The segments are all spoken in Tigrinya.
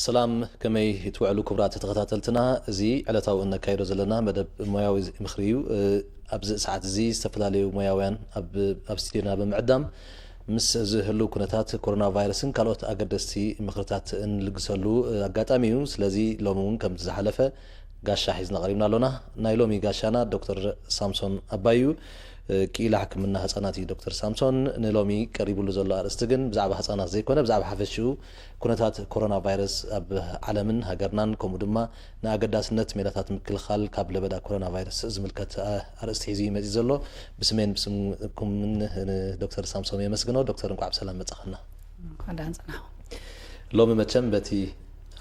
ሰላም፣ ከመይ ትውዕሉ ክቡራት ተኸታተልትና? እዚ ዕለታዊ እነካይዶ ዘለና መደብ ሞያዊ ምኽሪ እዩ። ኣብዚ ሰዓት እዚ ዝተፈላለዩ ሞያውያን ኣብ ስቱድዮና ብምዕዳም ምስ እዚ ህሉው ኩነታት ኮሮና ቫይረስን ካልኦት ኣገደስቲ ምኽርታት እንልግሰሉ ኣጋጣሚ እዩ። ስለዚ ሎሚ እውን ከምቲ ዝሓለፈ ጋሻ ሒዝና ቀሪብና ኣሎና። ናይ ሎሚ ጋሻና ዶክተር ሳምሶን ኣባይ እዩ። ክኢላ ሕክምና ህጻናት እዩ ዶክተር ሳምሶን። ንሎሚ ቀሪብሉ ዘሎ ኣርእስቲ ግን ብዛዕባ ህጻናት ዘይኮነ፣ ብዛዕባ ሓፈሽኡ ኩነታት ኮሮና ቫይረስ ኣብ ዓለምን ሃገርናን፣ ከምኡ ድማ ንኣገዳስነት ሜላታት ምክልኻል ካብ ለበዳ ኮሮና ቫይረስ ዝምልከት ኣርእስቲ ሒዙ እዩ መጺኡ ዘሎ። ብስሜን ብስምኩምን ንዶክተር ሳምሶን የመስግኖ። ዶክተር፣ እንቋዕ ብሰላም መጻኸና። ኣዳን ጽናኹ። ሎሚ መቸም በቲ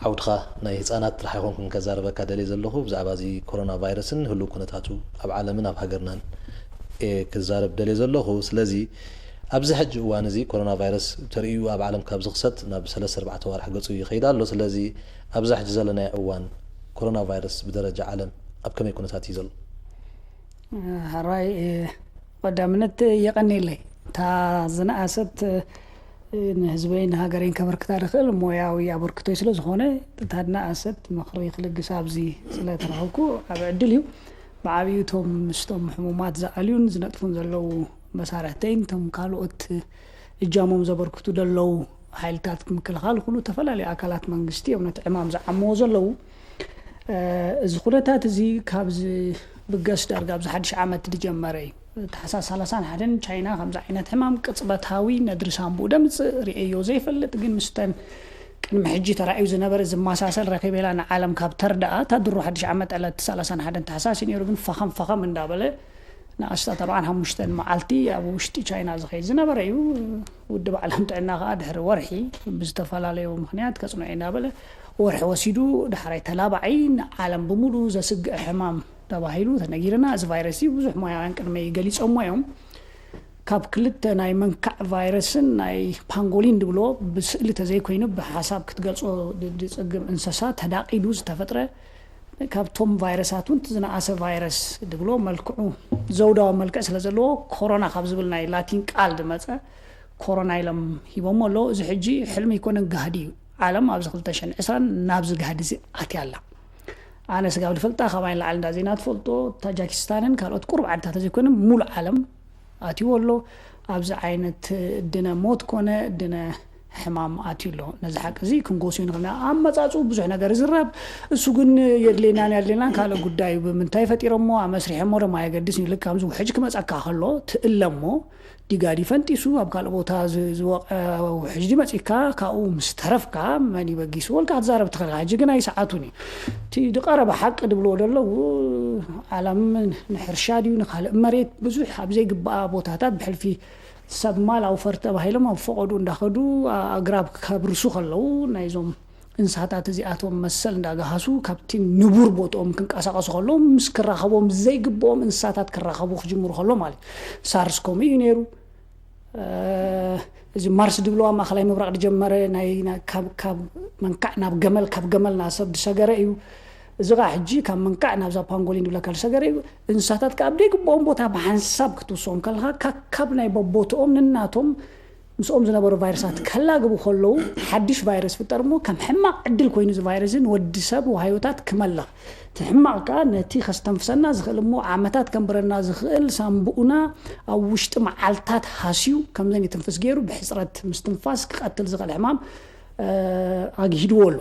ዓውድኻ ናይ ህጻናት ጥራሕ ኣይኮንኩን ከዛረበካ ደልየ ዘለኹ፣ ብዛዕባ እዚ ኮሮና ቫይረስን ህሉው ኩነታቱ ኣብ ዓለምን ኣብ ሃገርናን እየ ክዛረብ ደልየ ዘለኹ። ስለዚ ኣብዚ ሕጂ እዋን እዚ ኮሮና ቫይረስ ተርእዩ ኣብ ዓለም ካብ ዝኽሰት ናብ ሰለስተ ኣርባዕተ ዋርሕ ገጹ ይኸይድ ኣሎ። ስለዚ ኣብዛ ሕጂ ዘለናዮ እዋን ኮሮና ቫይረስ ብደረጃ ዓለም ኣብ ከመይ ኩነታት እዩ ዘሎ? ሕራይ ቀዳምነት የቐንየለይ እታ ዝነኣሰት ንህዝበይን ንሃገረይን ከበርክታ ዝኽእል ሞያዊ ኣበርክቶይ ስለ ዝኾነ እታ ዝነኣሰት ምኽሪ ክልግስ ኣብዚ ስለ ተረኸብኩ ዓቢ ዕድል እዩ። ብዓብዩ እቶም ምስቶም ሕሙማት ዝኣልዩን ዝነጥፉን ዘለዉ መሳርሕተይን እቶም ካልኦት እጃሞም ዘበርክቱ ዘለዉ ሓይልታት ምክልኻል ኩሉ ዝተፈላለዩ ኣካላት መንግስቲ እዮም ነቲ ዕማም ዝዓምዎ ዘለዉ። እዚ ኩነታት እዚ ካብ ዝብገስ ዳርጋ ኣብዚ ሓድሽ ዓመት ዝጀመረ እዩ። ታሕሳስ ሰላሳን ሓደን ቻይና ከምዚ ዓይነት ሕማም ቅጽበታዊ ነድሪ ሳንቡእ ደምጽእ ርእየዮ ዘይፈልጥ፣ ግን ምስተን ቅድሚ ሕጂ ተራእዩ ዝነበረ ዝመሳሰል ረኺበላ ንዓለም ካብ ተርድኣ፣ እታ ድሮ ሓድሽ ዓመት ዕለት ሰላሳን ሓደን ታሕሳስ እዩ ነይሩ፣ ግን ፈኸም ፈኸም እንዳበለ ንኣስታት ኣርባዓን ሓሙሽተን መዓልቲ ኣብ ውሽጢ ቻይና ዝኸይድ ዝነበረ እዩ። ውድብ ዓለም ጥዕና ከኣ ድሕሪ ወርሒ ብዝተፈላለዩ ምኽንያት ከጽንዖ እናበለ ወርሒ ወሲዱ ዳሕራይ ተላባዒ ንዓለም ብምሉኡ ዘስግእ ሕማም ተባሂሉ ተነጊርና። እዚ ቫይረስ እዚ ብዙሕ ሞያውያን ቅድመይ ገሊጾሞ እዮም። ካብ ክልተ ናይ መንካዕ ቫይረስን ናይ ፓንጎሊን ድብሎ ብስእሊ ተዘይኮይኑ ብሓሳብ ክትገልጾ ዝጽግም እንስሳ ተዳቂሉ ዝተፈጥረ፣ ካብቶም ቫይረሳት እውን ዝነኣሰ ቫይረስ ድብሎ፣ መልክዑ ዘውዳዊ መልክዕ ስለ ዘለዎ ኮሮና ካብ ዝብል ናይ ላቲን ቃል ዝመጸ ኮሮና ኢሎም ሂቦሞ ኣለዉ። እዚ ሕጂ ሕልሚ ኣይኮነን፣ ጋህዲ እዩ። ዓለም ኣብዚ ክልተ ሽሕን ዕስራን ናብዚ ጋህዲ እዚ ኣትያ ኣላ። ኣነ ስጋብ ዝፈልጣ፣ ካባይ ንላዕሊ እንዳ ዜና ትፈልጦ፣ ታጃኪስታንን ካልኦት ቁሩብ ዓድታት ዘይኮነ ሙሉእ ዓለም ኣትይዎ ኣሎ። ኣብዚ ዓይነት ድነ ሞት ኮነ ድነ ሕማም ኣትዩ ኣሎ። ነዚ ሓቂ እዚ ክንጎስዮ ንኽእል ኢና። ኣመጻጽኡ ብዙሕ ነገር ይዝረብ። እሱ ግን የድልየናን የድልየናን ካልእ ጉዳይ እዩ። ብምንታይ ፈጢሮሞ፣ ኣመስሪሖሞ ድማ የገድስ እዩ። ልክዕ ከምዚ ውሕጅ ክመጸካ ከሎ ትእለሞ፣ ዲጋዲ ፈንጢሱ ኣብ ካልእ ቦታ ዝ- ዝወቐ ውሕጅ መጺካ ካብኡ ምስ ተረፍካ መን ይበጊሱ ወልካ ክትዛረብ ትኽእል ኢኻ። ሕጂ ግን ኣይሰዓቱን እዩ። እቲ ዝቐረበ ሓቂ ድብልዎ ዘለዉ ዓለም ንሕርሻ ድዩ ንኻልእ መሬት ብዙሕ ኣብ ዘይግባኣ ቦታታት ብሕልፊ ሰብ ማል ኣውፈር ተባሂሎም ኣብ ፈቐዱ እንዳኸዱ ኣግራብ ከብርሱ ከለዉ ናይዞም እንስሳታት እዚኣቶም መሰል እንዳገሃሱ ካብቲ ንቡር ቦትኦም ክንቀሳቐሱ ከለዉ ምስ ክራኸቦም ዘይግብኦም እንስሳታት ክራኸቡ ክጅምሩ ከሎ ማለት እዩ። ሳርስ ከምኡ እዩ ነይሩ። እዚ ማርስ ድብለዋ ማእኸላይ ምብራቕ ዝጀመረ ናይ ካብ ካብ መንካዕ ናብ ገመል ካብ ገመል ናብ ሰብ ዝሰገረ እዩ። እዚ ኸዓ ሕጂ ካብ መንካዕ ናብዛ ፓንጎሊን ዝብለካ ዝሰገረ እዩ። እንስሳታት ካብ ዘይግብኦም ቦታ ብሓንሳብ ክትውስኦም ከለኻ ካብ ናይ በቦትኦም ንናቶም ምስኦም ዝነበሩ ቫይረሳት ከላግቡ ከለዉ ሓድሽ ቫይረስ ፍጠር እሞ ከም ሕማቕ ዕድል ኮይኑ እዚ ቫይረስ እዚ ንወዲ ሰብ ዋህዮታት ክመልኽ እቲ ሕማቕ ከኣ ነቲ ከስተንፍሰና ዝኽእል እሞ ዓመታት ከንብረና ዝኽእል ሳንቡኡና ኣብ ውሽጢ መዓልታት ሃስዩ ከምዘን ይትንፍስ ገይሩ ብሕፅረት ምስትንፋስ ክቐትል ዝኽእል ሕማም ኣግሂድዎ ኣሎ።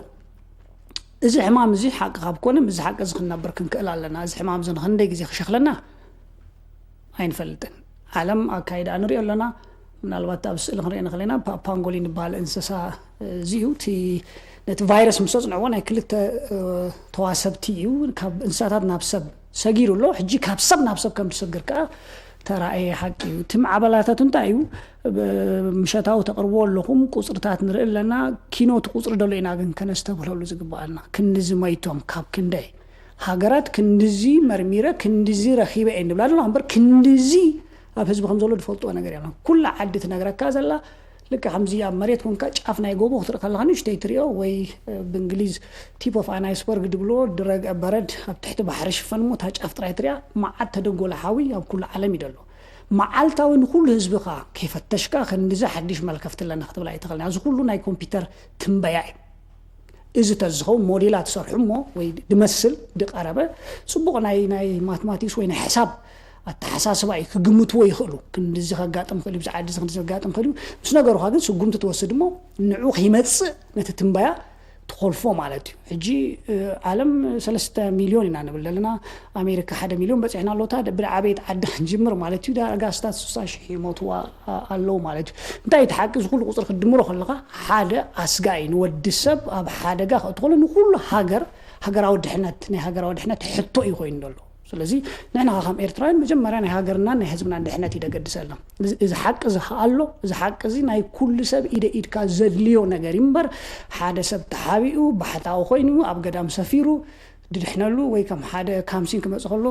እዚ ሕማም እዚ ሓቂ ካብ ኮነ ምስዚ ሓቂ እዚ ክንነብር ክንክእል ኣለና። እዚ ሕማም እዚ ንክንደይ ግዜ ክሸኽለና ኣይንፈልጥን። ዓለም ኣካይዳ ንሪኦ ኣለና። ምናልባት ኣብ ስእሊ ክንሪኦ ንኽእል ኢና። ፓንጎሊን ዝበሃል እንስሳ እዚ እዩ። እቲ ነቲ ቫይረስ ምስ ኣፅንዕዎ ናይ ክልተ ተዋሰብቲ እዩ ካብ እንስሳታት ናብ ሰብ ሰጊሩ ኣሎ። ሕጂ ካብ ሰብ ናብ ሰብ ከም ትሰግር ከዓ ተራእየ ሓቂ እዩ። እቲ ማዕበላታት እንታይ እዩ? ምሸታዊ ተቕርቦ ኣለኹም ቁፅርታት ንርኢ ኣለና። ኪኖ እቲ ቁፅሪ ደሎ ኢና ግን ከነስተብህለሉ ዝግበኣልና። ክንድዚ መይቶም ካብ ክንደይ ሃገራት ክንድዚ መርሚረ ክንድዚ ረኺበ እየ ንብላ ኣለዋ እምበር ክንድዚ ኣብ ህዝቢ ከም ዘሎ ዝፈልጥዎ ነገር የለን። ኩላ ዓዲ ትነግረካ ዘላ ልክዕ ከምዚ ኣብ መሬት ኮንካ ጫፍ ናይ ጎቦ ክትርኢ ከለኻ ንእሽተይ ትሪኦ ወይ ብእንግሊዝ ቲፕ ኦፍ ኣን ኣይስበርግ ድብልዎ ድረግ በረድ ኣብ ትሕቲ ባሕሪ ሽፈን እሞ እታ ጫፍ ጥራይ ትሪኣ። መዓት ተደጎለ ሓዊ ኣብ ኩሉ ዓለም እዩ ዘሎ። መዓልታዊ ንኩሉ ህዝብኻ ከይፈተሽካ ክንድዚ ሓድሽ መልከፍቲ ኣለና ክትብል ኣይትኽእልን። እዚ ኩሉ ናይ ኮምፒውተር ትንበያ እዩ። እዚ ተዝኸውን ሞዴላት ሰርሑ እሞ ወይ ድመስል ድቀረበ ጽቡቕ ናይ ናይ ማትማቲክስ ወይ ናይ ሕሳብ ኣተሓሳስባ እዩ ክግምትዎ ይኽእሉ። ክንድዚ ከጋጥም ክእል እዩ፣ ብዚ ዓዲ እዚ ክንድዚ ከጋጥም ክእል እዩ። ምስ ነገሩኻ ግን ስጉምቲ ትወስድ እሞ ንዑ ከይመጽእ ነቲ ትንበያ ትኾልፎ ማለት እዩ። ሕጂ ዓለም ሰለስተ ሚልዮን ኢና ንብል ዘለና፣ ኣሜሪካ ሓደ ሚልዮን በፂሕና ኣሎ። እታ ብዓበየት ዓዲ ክንጅምር ማለት እዩ፣ ዳርጋ ስታት ስሳ ሽሕ ይሞትዋ ኣለዉ ማለት እዩ። እንታይ እቲ ሓቂ? እዚ ኩሉ ቁፅሪ ክትድምሮ ከለካ ሓደ ኣስጋኢ ንወዲ ሰብ ኣብ ሓደጋ ከእትኸሎ ንኩሉ ሃገር ሃገራዊ ድሕነት ናይ ሃገራዊ ድሕነት ሕቶ እዩ ኮይኑ ዘሎ። ስለዚ ንሕና ከም ኤርትራውያን መጀመርያ ናይ ሃገርናን ናይ ህዝብናን ድሕነት እዩ ደገድሰልና። እዚ ሓቂ እዚ ከኣ ኣሎ። እዚ ሓቂ እዚ ናይ ኩሉ ሰብ ኢደ ኢድካ ዘድልዮ ነገር እዩ እምበር ሓደ ሰብ ተሓቢኡ ባሕታዊ ኮይኑ ኣብ ገዳም ሰፊሩ ድድሕነሉ ወይ ከም ሓደ ካምሲን ክመጽእ ከሎ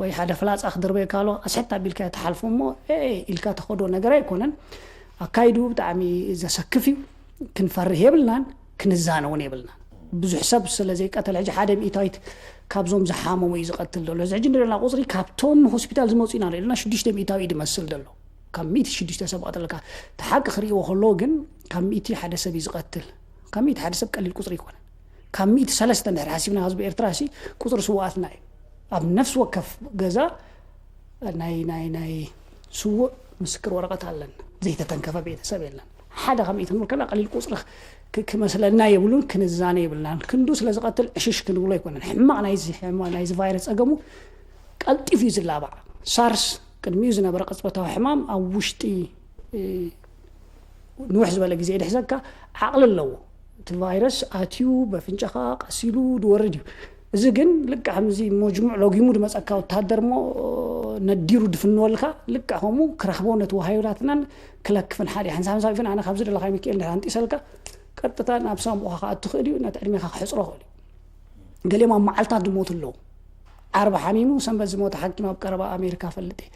ወይ ሓደ ፍላጻ ክድርበየካ ኣሎ ኣስሕት ኣቢልካ ትሓልፎ እሞ ኢልካ ተኸዶ ነገር ኣይኮነን። ኣካይዱ ብጣዕሚ ዘሰክፍ እዩ። ክንፈርህ የብልናን፣ ክንዛነ እውን የብልናን። ብዙሕ ሰብ ስለ ዘይቀተለ ሕጂ ሓደ ሚእታዊት ካብዞም ዝሓመሙ እዩ ዝቐትል ዘሎ። እዚ ሕጂ ንሪኦ ዘለና ቁፅሪ ካብቶም ሆስፒታል ዝመፁ ኢና ንሪኦ ዘለና ሽዱሽተ ሚእታዊ እዩ ዝመስል ዘሎ። ካብ ሚእቲ ሽዱሽተ ሰብ ቀተለካ እቲ ሓቂ ክርእይዎ ከለዎ ግን ካብ ሚእቲ ሓደ ሰብ እዩ ዝቐትል። ካብ ሚእቲ ሓደ ሰብ ቀሊል ቁፅሪ ይኮነ። ካብ ሚእቲ ሰለስተ እንድሕር ሓሲብና ህዝቢ ኤርትራ ሲ ቁፅሪ ስውኣትና እዩ። ኣብ ነፍሲ ወከፍ ገዛ ናይ ናይ ናይ ስዉእ ምስክር ወረቐት ኣለና። ዘይተተንከፈ ቤተሰብ የለን። ሓደ ካብ ሚእቲ ክንብል ከለና ቀሊል ቁፅሪ ክመስለና የብሉን፣ ክንዛነ የብልናን። ክንዱ ስለ ዝቐትል ዕሽሽ ክንብሎ ኣይኮነን። ሕማቕ ናይዚ ናይዚ ቫይረስ ፀገሙ ቀልጢፉ እዩ ዝላባዕ። ሳርስ ቅድሚኡ ዝነበረ ቅፅበታዊ ሕማም ኣብ ውሽጢ ንውሕ ዝበለ ግዜ ድሕዘካ ዓቕሊ ኣለዎ። እቲ ቫይረስ ኣትዩ በፍንጫኻ ቀሲሉ ድወርድ እዩ። እዚ ግን ልክዕ ከምዚ መጅሙዕ ለጊሙ ድመፀካ ወታደር እሞ ነዲሩ ድፍንወልካ ልክዕ ከምኡ ክረኽቦ ነቲ ዋሃዮታትናን ክለክፍን ሓደ ሓንሳ ሓንሳ ይፍን ኣነ ካብዚ ደለኻ ሚካኤል ድሕር ኣንጢሰልካ ቀጥታ ናብ ሳምቡኻ ክኣቱ ክእል እዩ፣ ነቲ ዕድሜኻ ክሕፅሮ ክእል እዩ። ገሊኦም ኣብ መዓልታት ድሞቱ ኣለዉ። ዓርቢ ሓሚሙ ሰንበት ዝሞተ ሓኪም ኣብ ቀረባ ኣሜሪካ ፈልጥ እየ።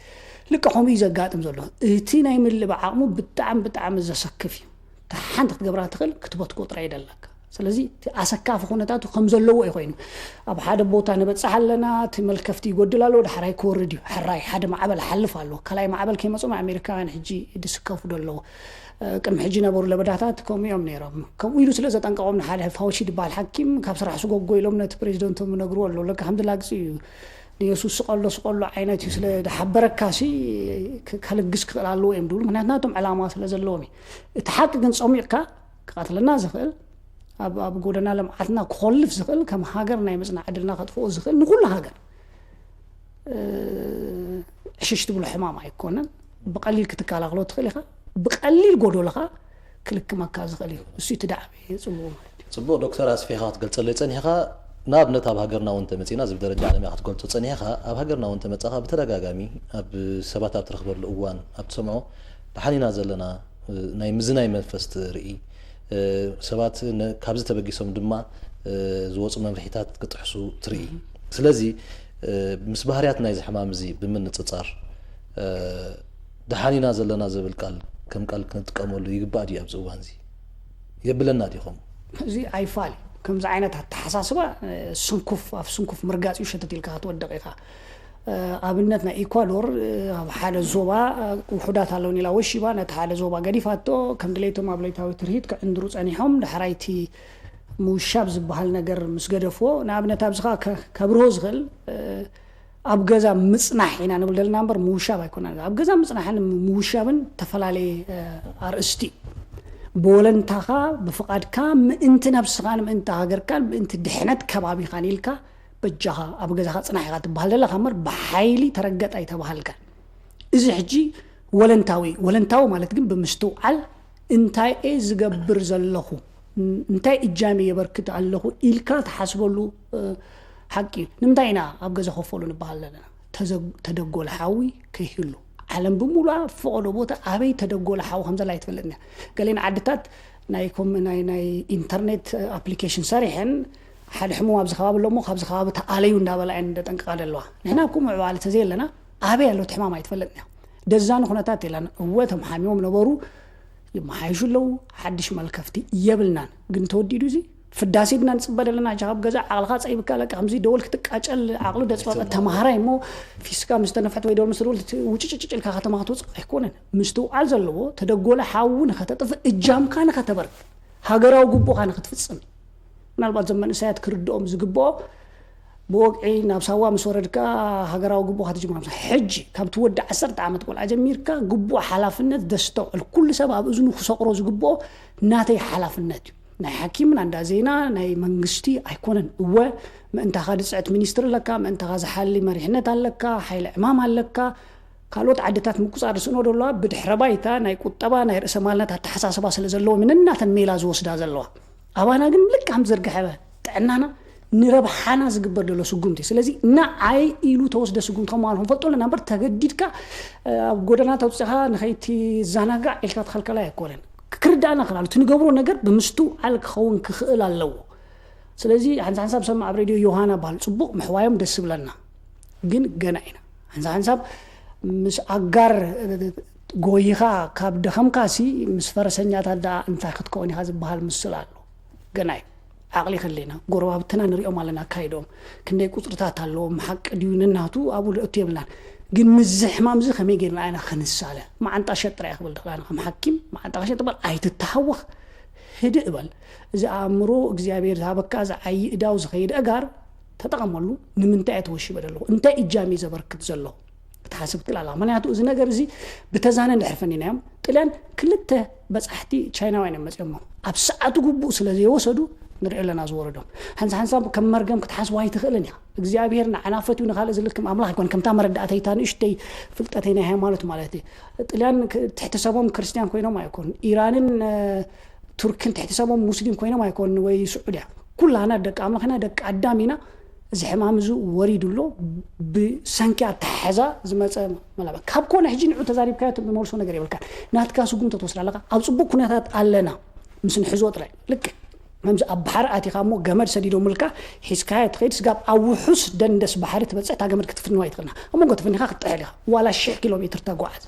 ልክዕ ከምኡ እዩ ዘጋጥም ዘሎ። እቲ ናይ ምልባዕ ዓቕሙ ብጣዕሚ ብጣዕሚ ዘሰክፍ እዩ። እታ ሓንቲ ክትገብራ ትኽእል ክትበትኮ ጥራይ ይደለካ። ስለዚ እቲ ኣሰካፊ ኩነታቱ ከም ዘለዎ እዩ ኮይኑ ኣብ ሓደ ቦታ ንበፅሕ ኣለና፣ እቲ መልከፍቲ ይጎድል ኣለዎ፣ ዳሕራይ ክወርድ እዩ። ሕራይ ሓደ ማዕበል ሓልፍ ኣለዎ። ካልኣይ ማዕበል ከይመፅኦም ኣሜሪካውያን ሕጂ ድስከፉ ዶ ኣለዎ። ቅድሚ ሕጂ ነበሩ ለበዳታት ከምኡ እዮም ነይሮም። ከምኡ ኢሉ ስለ ዘጠንቀቖም ንሓደ ፋውቺ ዝበሃል ሓኪም ካብ ስራሕ ስጎጎ ኢሎም ነቲ ፕሬዚደንቶም ይነግርዎ ኣለዉ። ለካ ከም ድላግፂ እዩ ንየሱስ ስቐሎ ስቐሎ ዓይነት እዩ ስለ ድሓበረካ ሲ ከልግስ ክኽእል ኣለዎ እዮም ድብሉ። ምክንያቱ ናቶም ዕላማ ስለ ዘለዎም እዩ። እቲ ሓቂ ግን ፀሚቕካ ክቐትለና ዝኽእል ኣብ ኣብ ጎደና ልምዓትና ክኾልፍ ዝኽእል ከም ሃገር ናይ ምፅናዕ ዕድልና ከጥፍኦ ዝኽእል ንኩሉ ሃገር ዕሽሽ ትብሎ ሕማም ኣይኮነን። ብቐሊል ክትከላኸሎ ትኽእል ኢኻ። ብቐሊል ጎዶልኻ ክልክመካ ዝኽእል እዩ። እሱ እቲ ዳዕበ ፅቡቕ ማለት እዩ። ፅቡቕ ዶክተር ኣስፊኻ ክትገልፀለይ ፀኒሕኻ። ንኣብነት ኣብ ሃገርና እውን ተመፂና እዚ ብደረጃ ዓለም ክትገልፆ ፀኒሕኻ ኣብ ሃገርና እውን ተመፃኻ ብተደጋጋሚ ኣብ ሰባት ኣብ ትረኽበሉ እዋን ኣብ ትሰምዖ ደሓን ኢና ዘለና ናይ ምዝናይ መንፈስ ትርኢ ሰባት ካብዚ ተበጊሶም ድማ ዝወፁ መምርሒታት ክጥሕሱ ትርኢ። ስለዚ ምስ ባህርያት ናይዚ ሕማም እዚ ብምንፅፃር ደሓን ኢና ዘለና ዝብል ቃል ከም ቃል ክንጥቀመሉ ይግባእ ድዩ ኣብዚ እዋን እዚ? የብለና ድዩ ከምኡ? እዚ ኣይፋል እዩ። ከምዚ ዓይነት ኣተሓሳስባ ስንኩፍ ኣብ ስንኩፍ ምርጋፅ እዩ። ሸተት ኢልካ ክትወድቕ ኢኻ። ኣብነት ናይ ኢኳዶር ኣብ ሓደ ዞባ ውሑዳት ኣለውን ኢላ ወሺባ ነቲ ሓደ ዞባ ገዲፋቶ። ከም ድሌቶም ኣብ ለይታዊ ትርሂት ክዕንድሩ ፀኒሖም። ዳሕራይ እቲ ምውሻብ ዝበሃል ነገር ምስ ገደፍዎ ንኣብነት ኣብዚ ከ ከብርሆ ዝኽእል ኣብ ገዛ ምፅናሕ ኢና ንብል ዘለና እምበር ምውሻብ ኣይኮነን። ኣብ ገዛ ምፅናሕን ምውሻብን ተፈላለየ ኣርእስቲ እዩ። ብወለንታኻ ብፍቓድካ ምእንቲ ነብስኻን ምእንቲ ሃገርካን ምእንቲ ድሕነት ከባቢኻን ኢልካ በጃኻ ኣብ ገዛኻ ፅናሕ ኢኻ ትበሃል ዘለኻ እምበር ብሓይሊ ተረገጥ ኣይተባሃልካን። እዚ ሕጂ ወለንታዊ ወለንታዊ ማለት ግን ብምስትውዓል እንታይ እየ ዝገብር ዘለኹ እንታይ እጃመይ የበርክት ኣለኹ ኢልካ ትሓስበሉ ሓቂ እዩ። ንምንታይ ኢና ኣብ ገዛ ኮፍ በሉ ንበሃል ዘለና? ተደጎለ ሓዊ ከይህሉ ዓለም ብምሉኣ ፈቐዶ ቦታ ኣበይ ተደጎለ ሓዊ ከም ዘላ ኣይትፈልጥን እያ። ገሌን ዓድታት ናይ ኮም ናይ ናይ ኢንተርኔት ኣፕሊኬሽን ሰሪሐን ሓደ ሕሙም ኣብዚ ከባቢ ኣሎ እሞ ካብዚ ከባቢ ተኣለዩ እንዳበላ እየን ደጠንቅቓ ደለዋ። ንሕና ኣብ ከምኡ ዕባለ ተዘየለና ኣበይ ኣሎ እቲ ሕማም ኣይትፈልጥን እያ። ደዛኒ ኩነታት የላን። እወ እቶም ሓሚሞም ነበሩ ይመሓይሹ ኣለዉ። ሓድሽ መልከፍቲ የብልናን። ግን ተወዲዱ እዚ ፍዳሴ ድና ንፅበ ደለና። እጃ ካብ ገዛ ዓቕልኻ ፀይብካ ለካ ከምዚ ደወል ክትቃጨል ዓቕሉ ደፅበበ ተምሃራይ እሞ ፊስካ ምስ ተነፍሐት ወይ ደወል ምስ ተደወል ውጭጭጭጭ ኢልካ ከተማ ክትወፅእ ኣይኮነን። ምስትውዓል ዘለዎ ተደጎለ ሓዊ ንኸተጥፍእ እጃምካ ንኸተበርክ ሃገራዊ ግቡእኻ ንኽትፍፅም ምናልባት ዘም መንእሰያት ክርድኦም ዝግብኦ፣ ብወግዒ ናብ ሳዋ ምስ ወረድካ ሃገራዊ ግቡእካ ትጅምር። ሕጂ ካብ ትወዲ ዓሰርተ ዓመት ቆልዓ ጀሚርካ ግቡእ ሓላፍነት ዘስተውዕል፣ ኩሉ ሰብ ኣብ እዝኑ ክሰቕሮ ዝግብኦ ናተይ ሓላፍነት እዩ። ናይ ሓኪም፣ ናይ እንዳ ዜና፣ ናይ መንግስቲ ኣይኮነን። እወ፣ ምእንታኻ ድፅዕት ሚኒስትር ኣለካ፣ ምእንታኻ ዝሓሊ መሪሕነት ኣለካ፣ ሓይሊ ዕማም ኣለካ። ካልኦት ዓድታት ምቁፃር ዝስእኖ ደለዋ ብድሕረ ባይታ ናይ ቁጠባ፣ ናይ ርእሰ ማልነት ኣተሓሳስባ ስለ ዘለዎ ምንናተን ሜላ ዝወስዳ ዘለዋ። ኣባና ግን ልክ ከም ዝርግሐ ጥዕናና ንረብሓና ዝግበር ዘሎ ስጉምቲ። ስለዚ ንዓይ ኢሉ ተወስደ ስጉምቲ ከም ምዃኑ ክንፈልጦ ኣለና እምበር፣ ተገዲድካ ኣብ ጎደና ተውፅኻ ንኸይቲ ዛናጋዕ ኢልካ ትኸልከላ ኣይኮነን። ክርዳእና ክላሉ እቲ ንገብሮ ነገር ብምስትውዓል ክኸውን ክኽእል ኣለዎ። ስለዚ ሓንሳ ሓንሳብ ሰማዕ ኣብ ሬድዮ ዮሃና በሃል፣ ጽቡቕ ምሕዋዮም ደስ ይብለና፣ ግን ገና ኢና። ሓንሳ ሓንሳብ ምስ ኣጋር ጎይኻ ካብ ደኸምካሲ ምስ ፈረሰኛታት ደኣ እንታይ ክትከውን ኢኻ ዝበሃል ምስል ኣሎ። ገና እዩ። ዓቕሊ ከለና ጎረባብትና ንሪኦም ኣለና ኣካይዶም፣ ክንደይ ቁፅርታት ኣለዎም፣ ሓቂ ድዩ ንናቱ ኣብኡ ልእቱ የብልናን። ግን ምስዚ ሕማም እዚ ከመይ ጌርና ኢና ክንሳለ? መዓንጣ ሸጥራ እያ ክብል ድኽላና ከም ሓኪም መዓንጣ ሸጥ በል፣ ኣይትተሃወኽ፣ ህድእ በል። እዚ ኣእምሮ እግዚኣብሔር ዝሃበካ፣ እዚ ዓይ እዳው ዝኸይድ ኣጋር ተጠቐመሉ። ንምንታይ እየ ተወሺበ ዘለኹ? እንታይ እጃም እየ ዘበርክት ዘለኹ? ክትሓስብ ትክእል ኣለኻ። ምክንያቱ እዚ ነገር እዚ ብተዛነ እንድሕር ፈኒናዮም፣ ጥልያን ክልተ በጻሕቲ ቻይናውያን እዮም መጺኦሞ። ኣብ ሰዓቱ ግቡእ ስለ ዘይወሰዱ ንሪኦ ኣለና ዝወረዶም። ሓንሳ ሓንሳብ ከም መርገም ክትሓስቦ ኣይትኽእልን ኢኻ። እግዚኣብሔር ንዓና ፈትዩ ንኻልእ ዝልክም ኣምላኽ ኣይኮን። ከምታ መረዳእተይታ ንእሽተይ ፍልጠተይ ናይ ሃይማኖት ማለት እዩ። ጥልያን ክ-፣ ትሕቲ ሰቦም ክርስትያን ኮይኖም ኣይኮኑን። ኢራንን፣ እ፣ ቱርክን ትሕቲ ሰቦም ሙስሊም ኮይኖም ኣይኮኑን ወይ ስዑድያ። ኩላና ደቂ ኣምላኽ ኢና፣ ደቂ ኣዳም ኢና። እዚ ሕማም እዚ ወሪዱ ኣሎ፣ ብሰንኪ ኣተሓሕዛ ዝመጸ መላበ። ካብ ኮነ ሕጂ ንዑ ተዛሪብካዮ ትመልሶ ነገር የብልካን። ናትካ ስጉምቲ ትወስድ ኣለካ። ኣብ ጽቡቕ ኩነታት ኣለና ምስ ንሕዞ ጥራይ። ልክዕ ከምዚ ኣብ ባሕሪ ኣቲኻ እሞ ገመድ ሰዲዶምልካ ሒዝካዮ ትኸይድ። ስጋብ ኣብ ውሑስ ደንደስ ባሕሪ ትበጽሕ፣ እታ ገመድ ክትፍንዋ ኣይትኽእልና። ኣብ መንጎ ትፍኒኻ ክትጥሕል ኢኻ። ዋላ ሽሕ ኪሎ ሜትር ተጓዓዝ።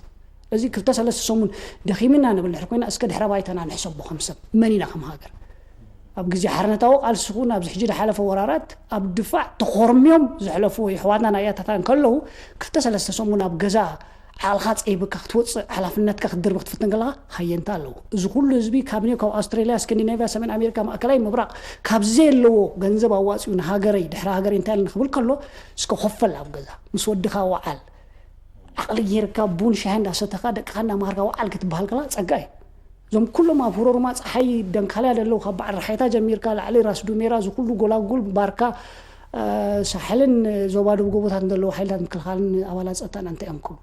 እዚ ክልተ ሰለስተ ሰሙን ደኺምና ንብል ድሕር ኮይና፣ እስከ ድሕረ ባይታና ንሕሰቦ ከም ሰብ። መን ኢና ከም ሃገር? ኣብ ግዜ ሓርነታዊ ቃልሲ ኹን ኣብዚ ሕጂ ዝሓለፈ ወራራት ኣብ ድፋዕ ተኾርምዮም ዘሕለፉ የሕዋትናን ኣያታታን ከለዉ፣ ክልተ ሰለስተ ሰሙን ኣብ ገዛ ዓቕልኻ ጸይብካ ክትወጽእ፣ ሓላፍነትካ ክትድርቢ ክትፍትን ከለኻ ሃየንታ ኣለዎ። እዚ ኩሉ ህዝቢ ካብ ኒው፣ ካብ ኣውስትራልያ፣ ስካንዲናቭያ፣ ሰሜን ኣሜሪካ፣ ማእከላይ ምብራቕ፣ ካብ ዘየለዎ ገንዘብ ኣዋጺኡ ንሃገረይ፣ ድሕሪ ሃገረይ እንታይ ኢሉ ንክብል ከሎ፣ እስከ ኮፈል ኣብ ገዛ፣ ምስ ወድኻ ወዓል። ዓቕሊ ጌርካ ቡን ሻሂ እንዳሰተኻ ደቅኻ እንዳምሃርካ ወዓል ክትበሃል ከላ ጸጋ እዩ። እዞም ኩሎም ኣብ ሁሮሩማ ጸሓይ ደንካልያ ዘለዉ፣ ካብ በዓል ረሓይታ ጀሚርካ ላዕሊ ራስ ዱሜራ፣ እዚ ኩሉ ጎላጉል፣ ባርካ፣ እ፣ ሳሕልን ዞባ ደቡብ ጎቦታት ዘለዉ ሓይልታት ምክልኻልን ኣባላት ጸጥታን እንታይ እዮም ክብሉ?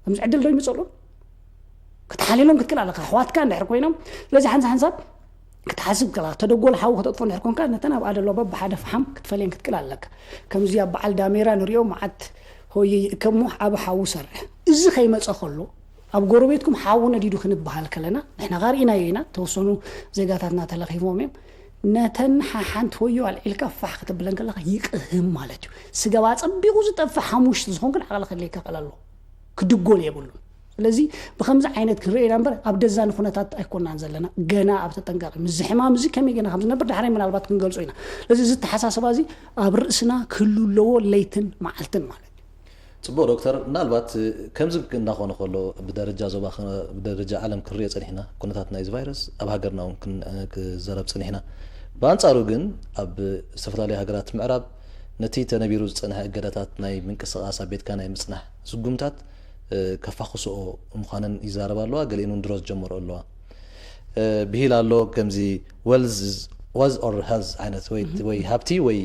ከምዚ ዕድል ዶ ይምጸሉ? ክትሓልሎም ክትክእል ኣለካ፣ ኣሕዋትካ እንድሕር ኮይኖም። ስለዚ ሓንሳ ሓንሳብ ክትሓስብ ከላ፣ ተደጎል ሓዊ ከተጥፎ እንድሕር ኮንካ፣ ነተን ኣብኣ ዘለዋ በብሓደ ፈሓም ክትፈልየን ክትክእል ኣለካ። ከምዚ ኣብ በዓል ዳሜራ ንሪኦ፣ መዓት ሆየ ይእከሞ፣ ዓቢ ሓዊ ሰርሕ። እዚ ከይመጸ ከሎ፣ ኣብ ጎረቤትኩም ሓዊ ነዲዱ ክንበሃል ከለና፣ ንሕና ኸኣ ርኢናዮ ኢና፣ ተወሰኑ ዜጋታትና ተለኺፎም እዮም። ነተን ሓሓንቲ ሆዮ ኣልዒልካ ፋሕ ክትብለን ከለኻ ይቕህም ማለት እዩ። ስጋብ ኣጸቢቑ ዝጠፍእ ሓሙሽ ዝኾንክን ዓቕሊ ከድልየካ ክእል ኣለዎ። ክድጎል የብሉን። ስለዚ ብኸምዚ ዓይነት ክንርኢ ኢና እምበር ኣብ ደዛኒ ኩነታት ኣይኮናን ዘለና። ገና ኣብ ተጠንቃቂ፣ ምስዚ ሕማም እዚ ከመይ ገና ከም ዝነብር ዳሕራይ ምናልባት ክንገልጾ ኢና። ስለዚ እዚ ኣተሓሳስባ እዚ ኣብ ርእስና ክህሉ ኣለዎ ለይትን መዓልትን ማለት እዩ። ጽቡቕ ዶክተር፣ ምናልባት ከምዚ እናኾነ ከሎ ብደረጃ ዞባ ኸ-፣ ብደረጃ ዓለም ክንሪኦ ጸኒሕና፣ ኩነታት ናይዚ ቫይረስ ኣብ ሃገርና እውን ክን-፣ ክዘረብ ጸኒሕና። ብኣንጻሩ ግን ኣብ ዝተፈላለዩ ሃገራት ምዕራብ ነቲ ተነቢሩ ዝጸንሐ እገዳታት ናይ ምንቅስቓስ ኣብ ቤትካ ናይ ምጽናሕ ስጉምታት፣ እ፣ ከፋኽስኦ ምዃነን ይዛረባ ኣለዋ። ገሊአን እውን ድሮ ዝጀመርኦ ኣለዋ። እ፣ ብሂል ኣሎ ከምዚ wealth is፣ wealth or health ዓይነት ወይ፣ ምም። ወይ ሃብቲ ወይ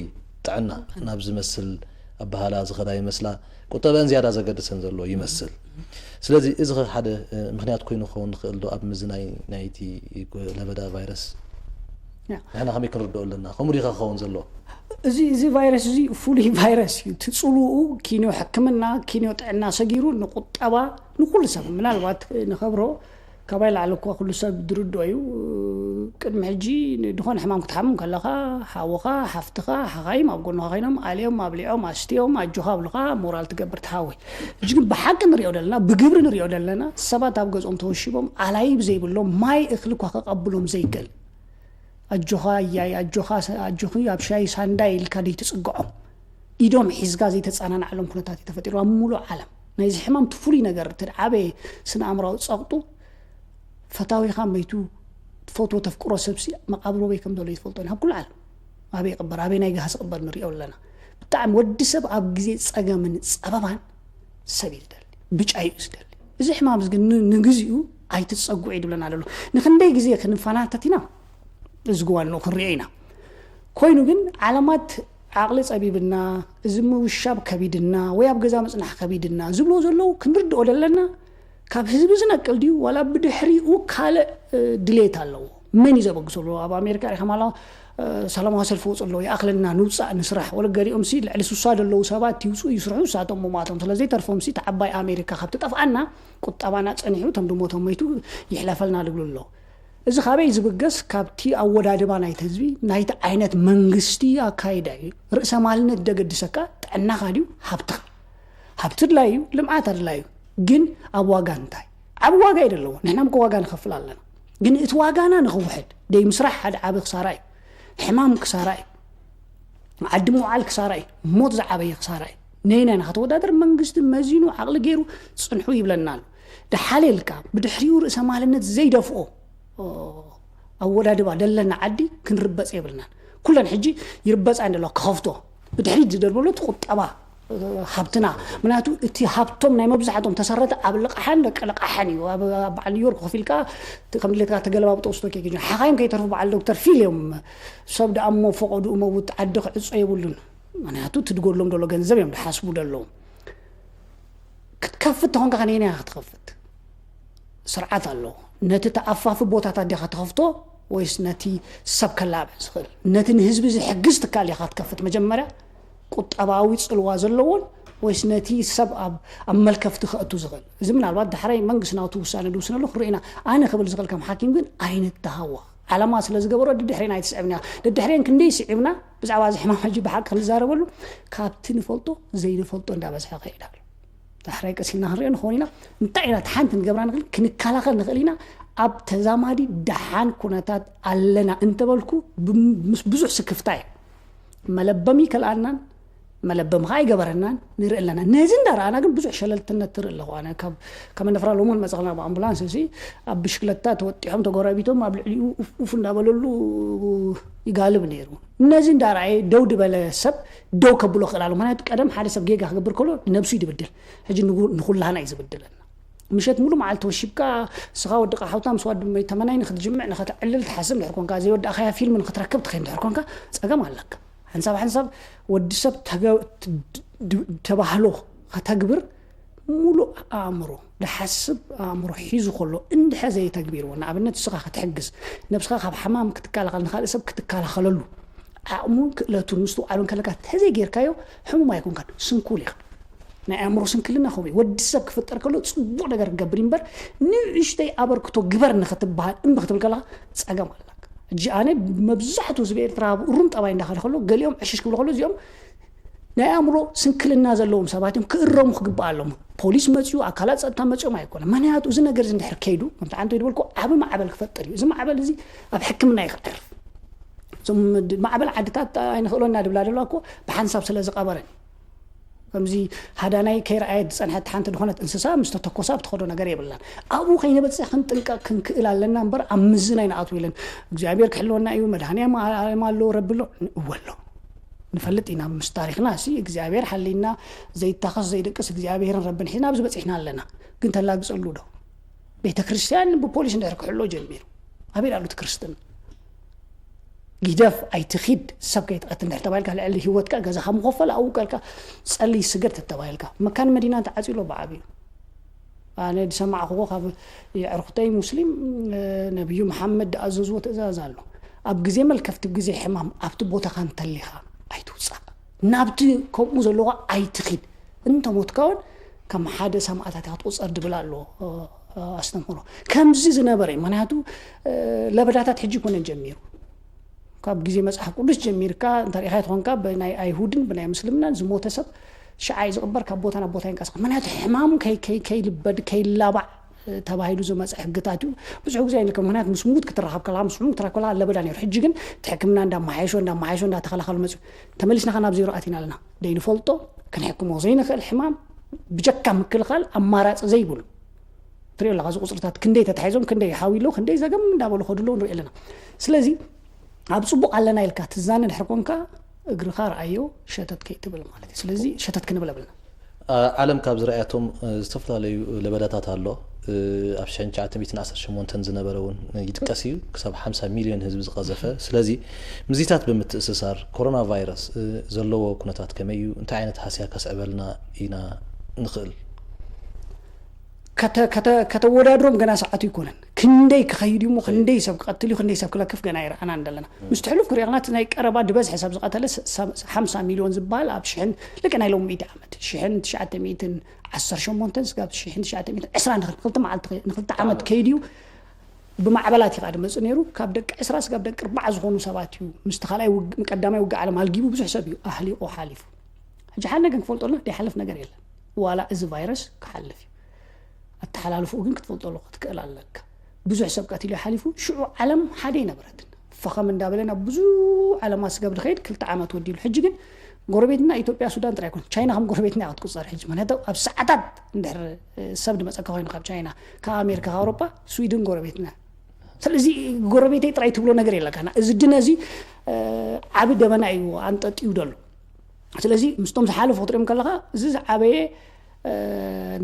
ጥዕና ናብ ዝመስል ኣበሃላ ዝኸዳ ይመስላ። ቁጠበን ዝያዳ ዘገድሰን ዘሎ ይመስል። ስለዚ እዚ ኸ ሓደ፣ እ፣ ምኽንያት ኮይኑ ክኸውን ዝኽእል ዶ ኣብ ምዝናይ ናይቲ ለበዳ ቫይረስ? ያ። ንሕና ከመይ ክንርድኦ ኣለና? ከምኡ ዲኻ ክኸውን ዘለዎ? እዚ፣ እዚ ቫይረስ እዚ ፍሉይ ቫይረስ እዩ። እቲ ጽልኡ ኪንዮ ሕክምና፣ ኪንዮ ጥዕና ሰጊሩ ንቁጠባ፣ ንኩሉ ሰብ፣ ምናልባት ንኸብሮ ካባይ ላዕሊ እኳ ኩሉ ሰብ ዝርድኦ እዩ። ቅድሚ ሕጂ ንድኾነ ሕማም ክትሓምም ከለኻ፣ ሓውኻ፣ ሓፍትኻ፣ ሓኻይም ኣብ ጎንኻ ኮይኖም፣ ኣልዮም፣ ኣብሊዖም፣ ኣስትዮም፣ ኣጆኻ ኣብሉኻ፣ ሞራል ትገብር ትሓወይ። ሕጂ ግን ብሓቂ ንሪኦ ዘለና፣ ብግብሪ ንሪኦ ዘለና፣ ሰባት ኣብ ገዝኦም ተወሺቦም፣ ኣላይብ ዘይብሎም፣ ማይ እኽሊ እኳ ከቐብሎም ዘይክእል። ኣጆኻ እያይ፣ ኣጆኻ ሰ-፣ ኣጆኺ ኣብ ሻሂ ሳንዳይ ኢልካ ዘይትጽግዖም፣ ኢዶም ሒዝካ ዘይተጸናንዓሎም ኩነታት እዩ ተፈጢሩ ኣብ ምሉእ ዓለም። ናይዚ ሕማም እቲ ፍሉይ ነገር፣ እቲ ዓበየ ስነ ኣእምራዊ ጸቕጡ፣ ፈታዊኻ መይቱ፣ ትፈትዎ ተፍቅሮ ሰብሲ መቓብር ኣበይ ከም ዘሎ ይትፈልጦ ኢና፣ ኣብ ኩሉ ዓለም። ኣበይ ይቕበር፣ ኣበይ ናይ ጋህሲ ይቕበር ንሪኦ ኣለና። ብጣዕሚ ወዲ ሰብ ኣብ ግዜ ጸገምን ጸበባን ሰብ እዩ ዝደሊ፣ ብጫ እዩ ዝደሊ። እዚ ሕማም እዚ ግን ን- ንግዚኡ ኣይትጸጉዕ እዩ ዝብለና ዘሎ። ንክንደይ ግዜ ክንፈናተት ኢና፣ እዚ ግዋን ክንሪኦ ኢና። ኮይኑ ግን ዓለማት ዓቕሊ ጸቢብና፣ እዚ ምውሻብ ከቢድና፣ ወይ ኣብ ገዛ ምጽናሕ ከቢድና ዝብልዎ ዘለዉ ክንርድኦ ዘለና፣ ካብ ህዝቢ ዝነቅል ድዩ ዋላ ብድሕሪኡ ካልእ ድሌት ኣለዎ? መን እዩ ዘበግሶ ኣለዎ? ኣብ ኣሜሪካ ሪኻ ማላ ሰላማዊ ሰልፊ ወፁ ኣለዎ፣ ይኣኽለና ንውፃእ ንስራሕ። ወለ ገሊኦም ሲ ልዕሊ ስሳ ዘለዉ ሰባት ይውፁ ይስርሑ፣ ንሳቶም ምሟቶም ስለ ዘይተርፎም ሲ ተዓባይ ኣሜሪካ ካብ ትጠፍኣና ቁጠባና ፀኒሑ፣ ተም ድሞቶም መይቱ ይሕለፈልና ልብሉ ኣለዉ። እዚ ካበይ ዝብገስ? ካብቲ ኣወዳድባ ናይቲ ህዝቢ፣ ናይቲ ዓይነት መንግስቲ ኣካይዳ እዩ። ርእሰ ማልነት ደገድሰካ ጥዕናኻ ድዩ ሃብትኻ? ሃብቲ ድላይ እዩ፣ ልምዓት ኣድላይ እዩ። ግን ኣብ ዋጋ እንታይ? ዓብ ዋጋ እዩ ዘለዎ። ንሕና ምኮ ዋጋ ንኸፍል ኣለና። ግን እቲ ዋጋና ንኽውሕድ ደይ ምስራሕ ሓደ ዓብ ክሳራ እዩ። ሕማም ክሳራ እዩ። ዓዲ ምውዓል ክሳራ እዩ። ሞት ዝዓበየ ክሳራ እዩ። ነይና ኢና ከተወዳደር? መንግስቲ መዚኑ ዓቕሊ ገይሩ ጽንሑ ይብለና ኣሎ። ደሓሌልካ ብድሕሪኡ ርእሰ ማልነት ዘይደፍኦ ኣወዳድባ ደለና ዓዲ ክንርበጽ የብልናን። ኩለን ሕጂ ይርበጻ እንደለዋ ክኸፍቶ ብድሕሪት ዝደልበሎ እቲ ቁጠባ ሃብትና። ምክንያቱ እቲ ሃብቶም ናይ መብዛሕቶም ተሰረተ ኣብ ልቃሓን ደቂ ልቃሓን እዩ። ኣብ በዓል ኒውዮርክ ኮፍ ኢልካ ከም ድሌትካ ተገለባብጦ ስቶክ ኤክስቼንጅ ሓኻይም ከይተርፉ በዓል ዶክተር ፊል እዮም ሰብ ደኣ እሞ ፈቐድኡ መውት ዓዲ ክዕጾ የብሉን። ምክንያቱ እቲ ድጎድሎም ዘሎ ገንዘብ እዮም ድሓስቡ ደለዉ። ክትከፍት ተኾንካ ከነየናይ ክትከፍት ስርዓት ኣለዎ። ነቲ ተኣፋፊ ቦታታት ዲኻ ትኸፍቶ ወይስ ነቲ ሰብ ከላብዕ ዝኽእል? ነቲ ንህዝቢ ዝሕግዝ ትካል ኢኻ ትከፍት መጀመርያ ቁጠባዊ ጽልዋ ዘለዎን ወይስ ነቲ ሰብ ኣብ ኣብ መልከፍቲ ከእቱ ዝኽእል? እዚ ምናልባት ዳሕራይ መንግስቲ ናቱ ውሳነ ድውስነሉ ክንርኢ ኢና። ኣነ ክብል ዝኽእል ከም ሓኪም ግን ኣይንተሃወኽ። ዓላማ ስለ ዝገበሮ ድድሕሬን ኣይትስዕብና። ድድሕሬን ክንደይ ስዒብና ብዛዕባ እዚ ሕማም ሕጂ ብሓቂ ክንዛረበሉ ካብቲ ንፈልጦ ዘይንፈልጦ እንዳበዝሐ ከይድ ኣሎ። ዳሕራይ ቀሲልና ክንሪኦ ንኸውን ኢና። እንታይ ኢና ሓንቲ ንገብራ ንኽእል ክንከላኸል ንኽእል ኢና። ኣብ ተዛማዲ ደሓን ኩነታት ኣለና እንተበልኩ ምስ ብዙሕ ስክፍታ እየ። መለበሚ ከልኣናን መለበሚ ከዓ ኣይገበረናን ንርኢ ኣለና። ነዚ እንዳረኣና ግን ብዙሕ ሸለልትነት ትርኢ ኣለኹ። ኣነ ካብ ካብ መንደፍራ ሎሞን መፀኽና ብኣምቡላንስ እዚ ኣብ ብሽክለታ ተወጢሖም ተጎራቢቶም ኣብ ልዕሊኡ ኡፍ ኡፍ እንዳበለሉ ይጋልብ ነይሩ። ነዚ እንዳረኣየ ደው ድበለ ሰብ ደው ከብሎ ክእል ኣሎ። ምክንያቱ ቀደም ሓደ ሰብ ጌጋ ክገብር ከሎ ንነብሱ እዩ ድብድል። ሕጂ ንጉ- ንኩላህና እዩ ዝብድለና። ምሸት ሙሉ መዓልቲ ተወሺብካ ንስኻ ወዲ ቃሓውታ ምስ ዋዲ ተመናይ ንክትጅምዕ ንኸተዕልል ትሓስብ ድሕር ኮንካ ዘይወዳእኻያ ፊልም ንክትረክብ ትኸይድ ድሕር ኮንካ ጸገም ኣለካ። ሓንሳብ ሓንሳብ ወዲ ሰብ ተገ- ድ- ድ- ተባህሎ ከተግብር ሙሉእ ኣእምሮ ድሓስብ ኣእምሮ ሒዙ ከሎ እንድሕር ዘይተግቢርዎ ንኣብነት ንስኻ ክትሕግዝ ነብስኻ ካብ ሓማም ክትከላኸል ንካልእ ሰብ ክትከላኸለሉ ዓቕሙን ክእለቱን ምስትውዓሉን ከለካ ተዘይጌርካዮ ሕሙም ኣይኮንካን፣ ስንኩል ኢኻ። ናይ ኣእምሮ ስንክልና ከምኡ እዩ። ወዲ ሰብ ክፍጠር ከሎ ጽቡቕ ነገር ክገብር እዩ እምበር ንእሽተይ ኣበርክቶ ግበር ንኽትበሃል እምቢ ክትብል ከለኻ ጸገም ኣለካ። ሕጂ ኣነ መብዛሕትኡ ህዝቢ ኤርትራ ብእሩም ጠባይ እንዳኸደ ከሎ ገሊኦም ዕሽሽ ክብሉ ከሎ እዚኦም ናይ ኣእምሮ ስንክልና ዘለዎም ሰባት እዮም ክእረሙ ክግባእ ኣለዎም። ፖሊስ መፅኡ ኣካላት ፀጥታ መፅኦም ኣይኮነ። ምክንያቱ እዚ ነገር እዚ እንድሕር ከይዱ ከምቲ ዓንቶ ይድበልኩ ዓብ ማዕበል ክፈጥር እዩ። እዚ ማዕበል እዚ ኣብ ሕክምና እዩ ክዕርፍ። እዞም ማዕበል ዓድታት ኣይንኽእሎ ኢና ድብላ ደለዋ እኮ ብሓንሳብ ስለ ዝቐበረን ከምዚ ሃዳናይ ከይረኣየት ዝፀንሐት ሓንቲ ዝኾነት እንስሳ ምስ ተተኮሳ ብትኸዶ ነገር የብላን። ኣብኡ ከይንበፅሕ ክንጥንቀቕ ክንክእል ኣለና እምበር ኣብ ምዝን ኣይንኣትው ኢለን እግዚኣብሔር ክሕልወና እዩ መድሃኒያም ኣለዎ ረቢ ኣሎ እወ ኣሎ ንፈልጥ ኢና ምስ ታሪኽና ሲ እግዚኣብሔር ሓሊና ዘይታኸስ ዘይደቅስ እግዚኣብሔርን ረብን ሒዝና ኣብዚ በፂሕና ኣለና ግን ተላግፀሉ ዶ ቤተ ክርስቲያን ብፖሊስ እንድሕር ክሕሎ ጀሚሩ ኣበይ ኣሎ እቲ ክርስትና ግደፍ ኣይትኺድ ሰብ ከይትቐት እንድሕር ተባሂልካ ልዕሊ ህይወትካ ገዛኻ ምኾፈል ኣብኡ ቀልካ ጸሊ ስገድ ተተባሂልካ መካን መዲና ተዓፂሎ ብዓብዩ ኣነ ዝሰማዕክዎ ካብ የዕርኩተይ ሙስሊም ነብዩ መሓመድ ዝኣዘዝዎ ትእዛዝ ኣሎ ኣብ ግዜ መልከፍቲ ግዜ ሕማም ኣብቲ ቦታኻ እንተሊኻ ኣይትውፃእ ናብቲ ከምኡ ዘለዎ ኣይትኺድ እንተሞትካ እውን ከም ሓደ ሰማእታት ክትቁፀር ድብል ኣለዎ ኣስተምህሮ ከምዚ ዝነበረ እዩ ምክንያቱ ለበዳታት ሕጂ ኮነን ጀሚሩ ካብ ግዜ መፅሓፍ ቅዱስ ጀሚርካ እንተሪኢኻ ትኾንካ ብናይ ኣይሁድን ብናይ ምስልምናን ዝሞተ ሰብ ሽዓ እዩ ዝቕበር ካብ ቦታ ናብ ቦታ ይንቀሳቐስ ምክንያቱ ሕማሙ ከይልበድ ከይላባዕ ተባሂሉ ዝመፀ ሕግታት እዩ ብዙሕ ግዜ ኣይንከ ምክንያት ምስ ሙት ክትራኸብ ከለካ ምስ ሕሙም ክትራኸብ ከለካ ለበዳ ነይሩ ሕጂ ግን እቲ ሕክምና እንዳመሓየሾ እንዳመሓየሾ እንዳተኸላኸሉ መፅኡ ተመሊስና ከ ናብ ዜሮ ኣቲና ኣለና ደይንፈልጦ ክንሕክሞ ዘይንኽእል ሕማም ብጀካ ምክልኻል ኣማራፂ ዘይብሉ ትሪኦ ኣለካ እዚ ቁፅርታት ክንደይ ተታሒዞም ክንደይ ሓዊ ኣለዉ ክንደይ ዘገም እንዳበሉ ከዱ ኣለዉ ንሪኦ ኣለና ስለዚ ኣብ ጽቡቕ ኣለና ኢልካ ትዛነ ድሕር ኮንካ፣ እግርኻ ረኣዮ፣ ሸተት ከይትብል ማለት እዩ። ስለዚ ሸተት ክንብል ኣብልና። ኣ- ዓለም ካብ ዝረኣያቶም እ፣ ዝተፈላለዩ ለበዳታት ኣሎ። እ፣ ኣብ ሽሕን ትሽዓተ ሚእትን ዓሰርተ ሸሞንተን ዝነበረ እውን ይጥቀስ እዩ፣ ክሳብ ሓምሳ ሚልዮን ህዝቢ ዝቐዘፈ። ስለዚ ምስዚታት ብምትእስሳር፣ ኮሮና ቫይረስ እ፣ ዘለዎ ኩነታት ከመይ እዩ፣ እንታይ ዓይነት ሃስያ ከስዕበልና ኢና ንኽእል? ከተ- ከተ- ከተወዳድሮም ገና ሰዓቱ ኣይኮነን። ክንደይ ክኸይድ እዩ እሞ፣ ክንደይ ሰብ ክቐትል እዩ፣ ክንደይ ሰብ ክለክፍ ገና ኣይረኣናን ዘለና። ምስቲ ሕሉፍ ክሪኦ ከለና፣ እቲ ናይ ቀረባ ዝበዝሐ ሰብ ዝቐተለ ስ- ስ- ሓምሳ ሚልዮን ዝበሃል ኣብ ሽሕን፣ ልክዕ ናይ ሎሚ ሚእቲ ዓመት፣ ሽሕን ትሽዓተ ሚእትን ዓሰርተ ሸሞንተን ስጋብ ሽሕን ትሽዓተ ሚእትን ዕስራን ንኽእል፣ ክልተ መዓልቲ ከ- ንክልተ ዓመት ከይድ እዩ። ብማዕበላት እዩ ድማ ዝመጽእ ነይሩ። ካብ ደቂ ዕስራ ስጋብ ደቂ ኣርባዓ ዝኾኑ ሰባት እዩ ምስቲ ካልኣይ ውግ- ቀዳማይ ውግእ ዓለም ኣልጊቡ ብዙሕ ሰብ እዩ ኣህሊቑ ሓሊፉ። ሕጂ ሓደ ነገር ክንፈልጦ ኣለና፣ ዘይሓልፍ ነገር የለን። ዋላ እዚ ቫይረስ ክሓልፍ እዩ። ኣተሓላልፍኡ ግን ክትፈልጠሉ ክትክእል ኣለካ። ብዙሕ ሰብ ቀቲሉ ሓሊፉ፣ ሽዑ ዓለም ሓደ ኣይነበረትን። ፈኸም እንዳበለ ናብ ብዙ ዓለማት ስጋብ ድኸይድ ክልተ ዓመት ወዲሉ። ሕጂ ግን ጎረቤትና ኢትዮጵያ፣ ሱዳን ጥራይ ኣይኮነን። ቻይና ከም ጎረቤትና እያ ክትቁጸር ሕጂ። ምክንያቱ ኣብ ሰዓታት እንድሕር ሰብ ድመጸካ ኮይኑ ካብ ቻይና፣ ካብ ኣሜሪካ፣ ካብ ኣውሮፓ፣ ስዊድን ጎረቤትና። ስለዚ ጎረቤተይ ጥራይ ትብሎ ነገር የለካና። እዚ ድነ እዚ እ፣ ዓቢ ደበና እዩ ኣንጠጥዩ ደሎ። ስለዚ ምስቶም ዝሓለፉ ክትሪኦም ከለኻ፣ እዚ ዝዓበየ እ፣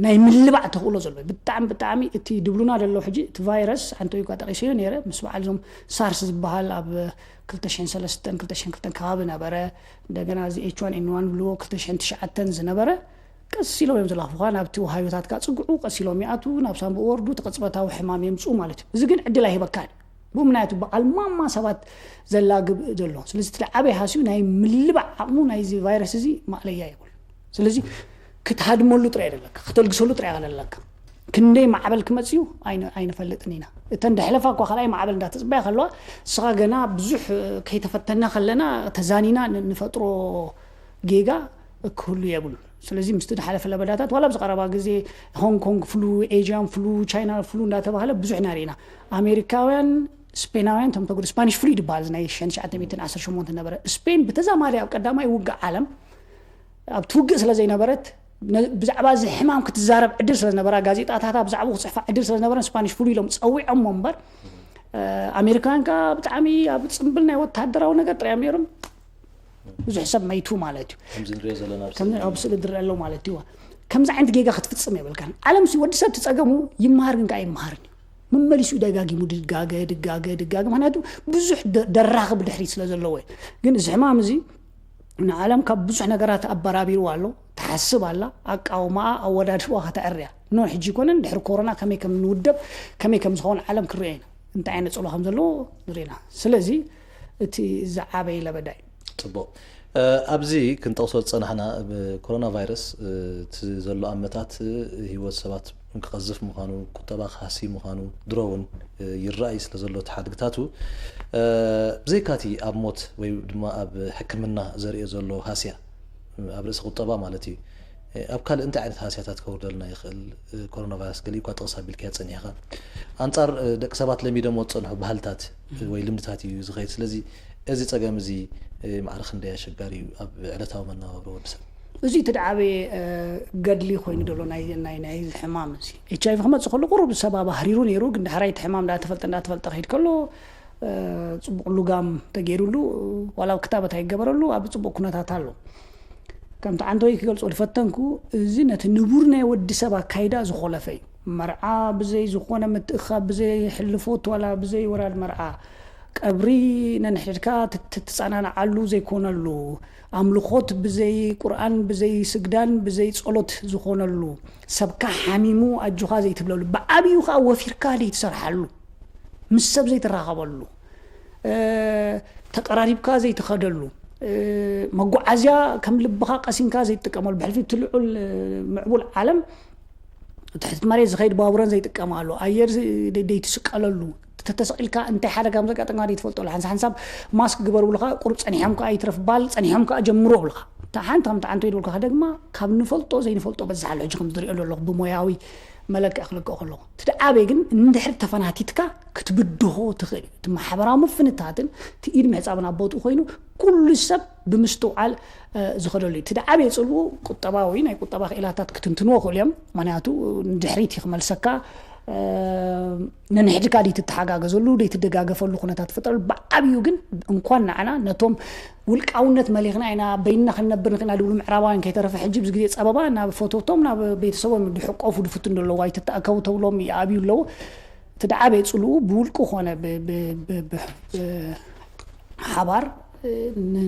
ናይ ምልባዕ ተኽእሎ ዘለዎ ብጣዕሚ ብጣዕሚ እቲ ድብሉና ደሎ። ሕጂ እቲ ቫይረስ ኣንተ እኳ ጠቂሰዮ ነይረ፣ ምስ በዓል እዞም ሳርስ ዝበሃል ኣብ ክልተ ሽሕን ሰለስተን ክልተ ሽሕን ክልተን ከባቢ ነበረ። እንደገና እዚ ኤች ዋን ኤን ዋን ብልዎ ክልተ ሽሕን ትሽዓተን ዝነበረ፣ ቀስ ኢሎም እዮም ዝለኽፉኻ። ናብቲ ውሃዮታት ከኣ ጽግዑ፣ ቀስ ኢሎም ይኣትዉ፣ ናብ ሳንቡእ ወርዱ፣ እቲ ቅጽበታዊ ሕማም የምጽኡ ማለት እዩ። እዚ ግን ዕድል ኣይህበካን እዩ። ብኡ ምክንያቱ በዓል ማማ ሰባት ዘላግብ ዘሎ። ስለዚ እቲ ዓበይ ሃስዩ ናይ ምልባዕ ዓቕሙ ናይዚ ቫይረስ እዚ ማእለያ የብሉ። ስለዚ ክትሃድመሉ ጥራይ ኣለካ፣ ክተልግሰሉ ጥራይ ኣለካ። ክንደይ ማዕበል ክመጽእ እዩ ኣይነ- ኣይንፈልጥን ኢና። እተን ደሕለፋ እኳ ካልኣይ ማዕበል እንዳተጽበያ ከለዋ፣ ንስኻ ገና ብዙሕ ከይተፈተና ከለና ተዛኒና ን- ንፈጥሮ ጌጋ ክህሉ የብሉ። ስለዚ ምስቲ ዝሓለፈ ለበዳታት፣ ዋላ ኣብዚ ቀረባ ግዜ ሆንግ ኮንግ ፍሉ፣ ኤዥያን ፍሉ፣ ቻይና ፍሉ እንዳተባሃለ ብዙሕ ኢና ርኢና። ኣሜሪካውያን፣ ስፔናውያን፣ እቶም ተጎዱ ስፓኒሽ ፍሉ ይድበሃል፣ እዚ ናይ ሽሕን ትሽዓተ ሚእትን ዓሰርተ ሸሞንተ ነበረ። ስፔን ብተዛማዲ ኣብ ቀዳማይ ውግእ ዓለም ኣብቲ ውግእ ስለ ዘይነበረት፣ ነ- ብዛዕባ እዚ ሕማም ክትዛረብ ዕድል ስለ ዝነበራ፣ ጋዜጣታታ ብዛዕባኡ ክፅሕፋ ዕድል ስለ ዝነበረን ስፓኒሽ ፍሉ ኢሎም ፀዊዖሞ እምበር፣ እ፣ ኣሜሪካውያን ከኣ ብጣዕሚ ኣብ ፅምብል ናይ ወታደራዊ ነገር ጥራይ እዮም ነይሮም። ብዙሕ ሰብ መይቱ ማለት እዩ። ከምዚ ንሪኦ ዘለና ኣብ ከም ኣብ ስእሊ ዝረአ ኣሎ ማለት እዩ። ከምዚ ዓይነት ጌጋ ክትፍጽም የብልካን። ዓለም ሲ ወዲ ሰብ ትጸገሙ ይመሃር ግን ከኣ ይመሃርን እዩ። መመሊሱ ደጋጊሙ ድጋገ ድጋገ ድጋገ፣ ምክንያቱ ብዙሕ ደ- ደራኺ ብድሕሪት ስለ ዘለዎ እዩ። ግን እዚ ሕማም እዚ ንዓለም ካብ ብዙሕ ነገራት ኣበራቢርዋ ኣሎ። ትሓስብ ኣላ፣ ኣቃውማኣ ኣወዳድባኣ ከተዕርያ። ኖ ሕጂ ይኮነን፣ ድሕሪ ኮሮና ከመይ ከም ንውደብ፣ ከመይ ከም ዝኸውን ዓለም ክርኦ ኢና። እንታይ ዓይነት ጽልዋ ከም ዘለዎ ንሪና። ስለዚ እቲ ዝዓበየ ለበዳ እዩ። ጽቡቕ። እ፣ ኣብዚ ክንጠቕሶ ዝጸናሕና፣ ብ-፣ ኮሮና ቫይረስ፣ እ፣ እቲ ዘሎ ኣመታት፣ እ፣ ህይወት ሰባት ክቐዝፍ ምዃኑ፣ ቁጠባ ክሃሲ ምዃኑ ድሮ እውን፣ እ፣ ይረኣይ ስለ ዘሎ እቲ ሓድግታቱ፣ እ፣ ብዘይካቲ ኣብ ሞት ወይ ድማ ኣብ ሕክምና ዘርእዮ ዘሎ ሃስያ፣ ኣብ ርእሲ ቁጠባ ማለት እዩ። እ፣ ኣብ ካልእ እንታይ ዓይነት ሃስያታት ከውርደልና ይኽእል? እ፣ ኮሮና ቫይረስ ገሊኡ እኳ ጥቕስ ኣቢልካዮ ጸኒሕኻ። ኣንጻር፣ እ፣ ደቂ ሰባት ለሚዶሞ ዝጸንሑ ባህልታት፣ እ፣ ወይ ልምድታት እዩ ዝኸይድ። ስለዚ እዚ ጸገም እዚ፣ እ፣ ማዕረ ክንደይ ኣሸጋሪ እዩ ኣብ ዕለታዊ መነባብሮ ወዲ ሰብ? እዚ እቲ ደዓበየ፣ እ፣ ገድሊ ኮይኑ ዘሎ ናይ ናይ ናይ ሕማም እዚ ኤች ኣይ ቪ ክመጽእ ከሎ ቁሩብ ሰብ ኣባህሪሩ ነይሩ፣ ግን ዳሕራይ እቲ ሕማም እንዳተፈልጠ እንዳተፈልጠ ከይድ ከሎ፣ እ፣ ጽቡቕ ልጋም ተገይሩሉ፣ ዋላ ክታበት ኣይገበረሉ ኣብ ጽቡቕ ኩነታት ኣሎ። ከምቲ ዓንተወይ ክገልጾ ዝፈተንኩ፣ እዚ ነቲ ንቡር ናይ ወዲ ሰብ ኣካይዳ ዝኾለፈ እዩ። መርዓ ብዘይ ዝኾነ ምትእኻብ፣ ብዘይ ሕልፎት ዋላ ብዘይ ወራድ መርዓ፣ ቀብሪ ነንሕድካ ትት- ትጸናንዓሉ ዘይኮነሉ፣ ኣምልኾት ብዘይ ቁርኣን፣ ብዘይ ስግዳን፣ ብዘይ ጸሎት ዝኾነሉ፣ ሰብካ ሓሚሙ ኣጆኻ ዘይትብለሉ፣ ብዓብዩ ከኣ ወፊርካ ዘይትሰርሓሉ፣ ምስ ሰብ ዘይትራኸበሉ፣ እ፣ ተቀራሪብካ ዘይትኸደሉ፣ እ፣ መጓዓዝያ ከም ልብኻ ቀሲንካ ዘይትጥቀመሉ፣ ብሕልፊ እቲ ልዑል፣ እ፣ ምዕቡል ዓለም ትሕቲ መሬት ዝኸይድ ባቡረን ዘይጥቀማሉ፣ ኣየር ዝ- ደይ- ደይትስቀለሉ፣ ተተሰቂልካ እንታይ ሓደጋ ከም ዘጋጠምካ ደይትፈልጠሉ፣ ሓንሳ ሓንሳብ ማስክ ግበር ብሉኻ፣ ቁሩብ ጸኒሖም ከኣ ይትረፍ ባል ጸኒሖም ከኣ ጀምሮ ብሉኻ። እታ ሓንቲ ከምቲ ዓንቶ ይድብልካ ከደግማ፣ ካብ ንፈልጦ ዘይንፈልጦ በዝሓሉ። ሕጂ ከም ዝሪኦ ዘለኹ ብሞያዊ መለክዒ ክልክኦ ከለኹ፣ እቲ ደዓበየ ግን እንድሕር ተፈናቲትካ ክትብድሆ ትኽእል እዩ። እቲ ማሕበራዊ ምፍንታትን እቲ ኢድ ምሕጻብን ኣብ ቦትኡ ኮይኑ፣ ኩሉ ሰብ ብምስትውዓል እ፣ ዝኸደሉ እዩ። እቲ ደዓበየ ጽልኡ ቁጠባዊ፣ ናይ ቁጠባ ክኢላታት ክትንትንዎ ክእሉ እዮም። ምክንያቱ ንድሕሪት እዩ ክመልሰካ። ነንሕድካ ደይትተሓጋገዘሉ ደይትደጋገፈሉ ኩነታት ትፈጥረሉ። ብዓብዩ ግን እንኳን ንዓና ነቶም ውልቃውነት መሊኽና ኢና በይንና ክንነብር ንኽእልና ድብሉ ምዕራባውያን ከይተረፈ ሕጂ ብዚ ግዜ ጸበባ ናብ ፈተውቶም ናብ ቤተሰቦም ድሕቆፉ ድፍትን ዘለዉ ኣይትተኣከቡ ተብሎም ይኣብዩ ኣለዉ። እቲ ደዓበየ ጽልኡ ብውልቁ ኮነ ሓባር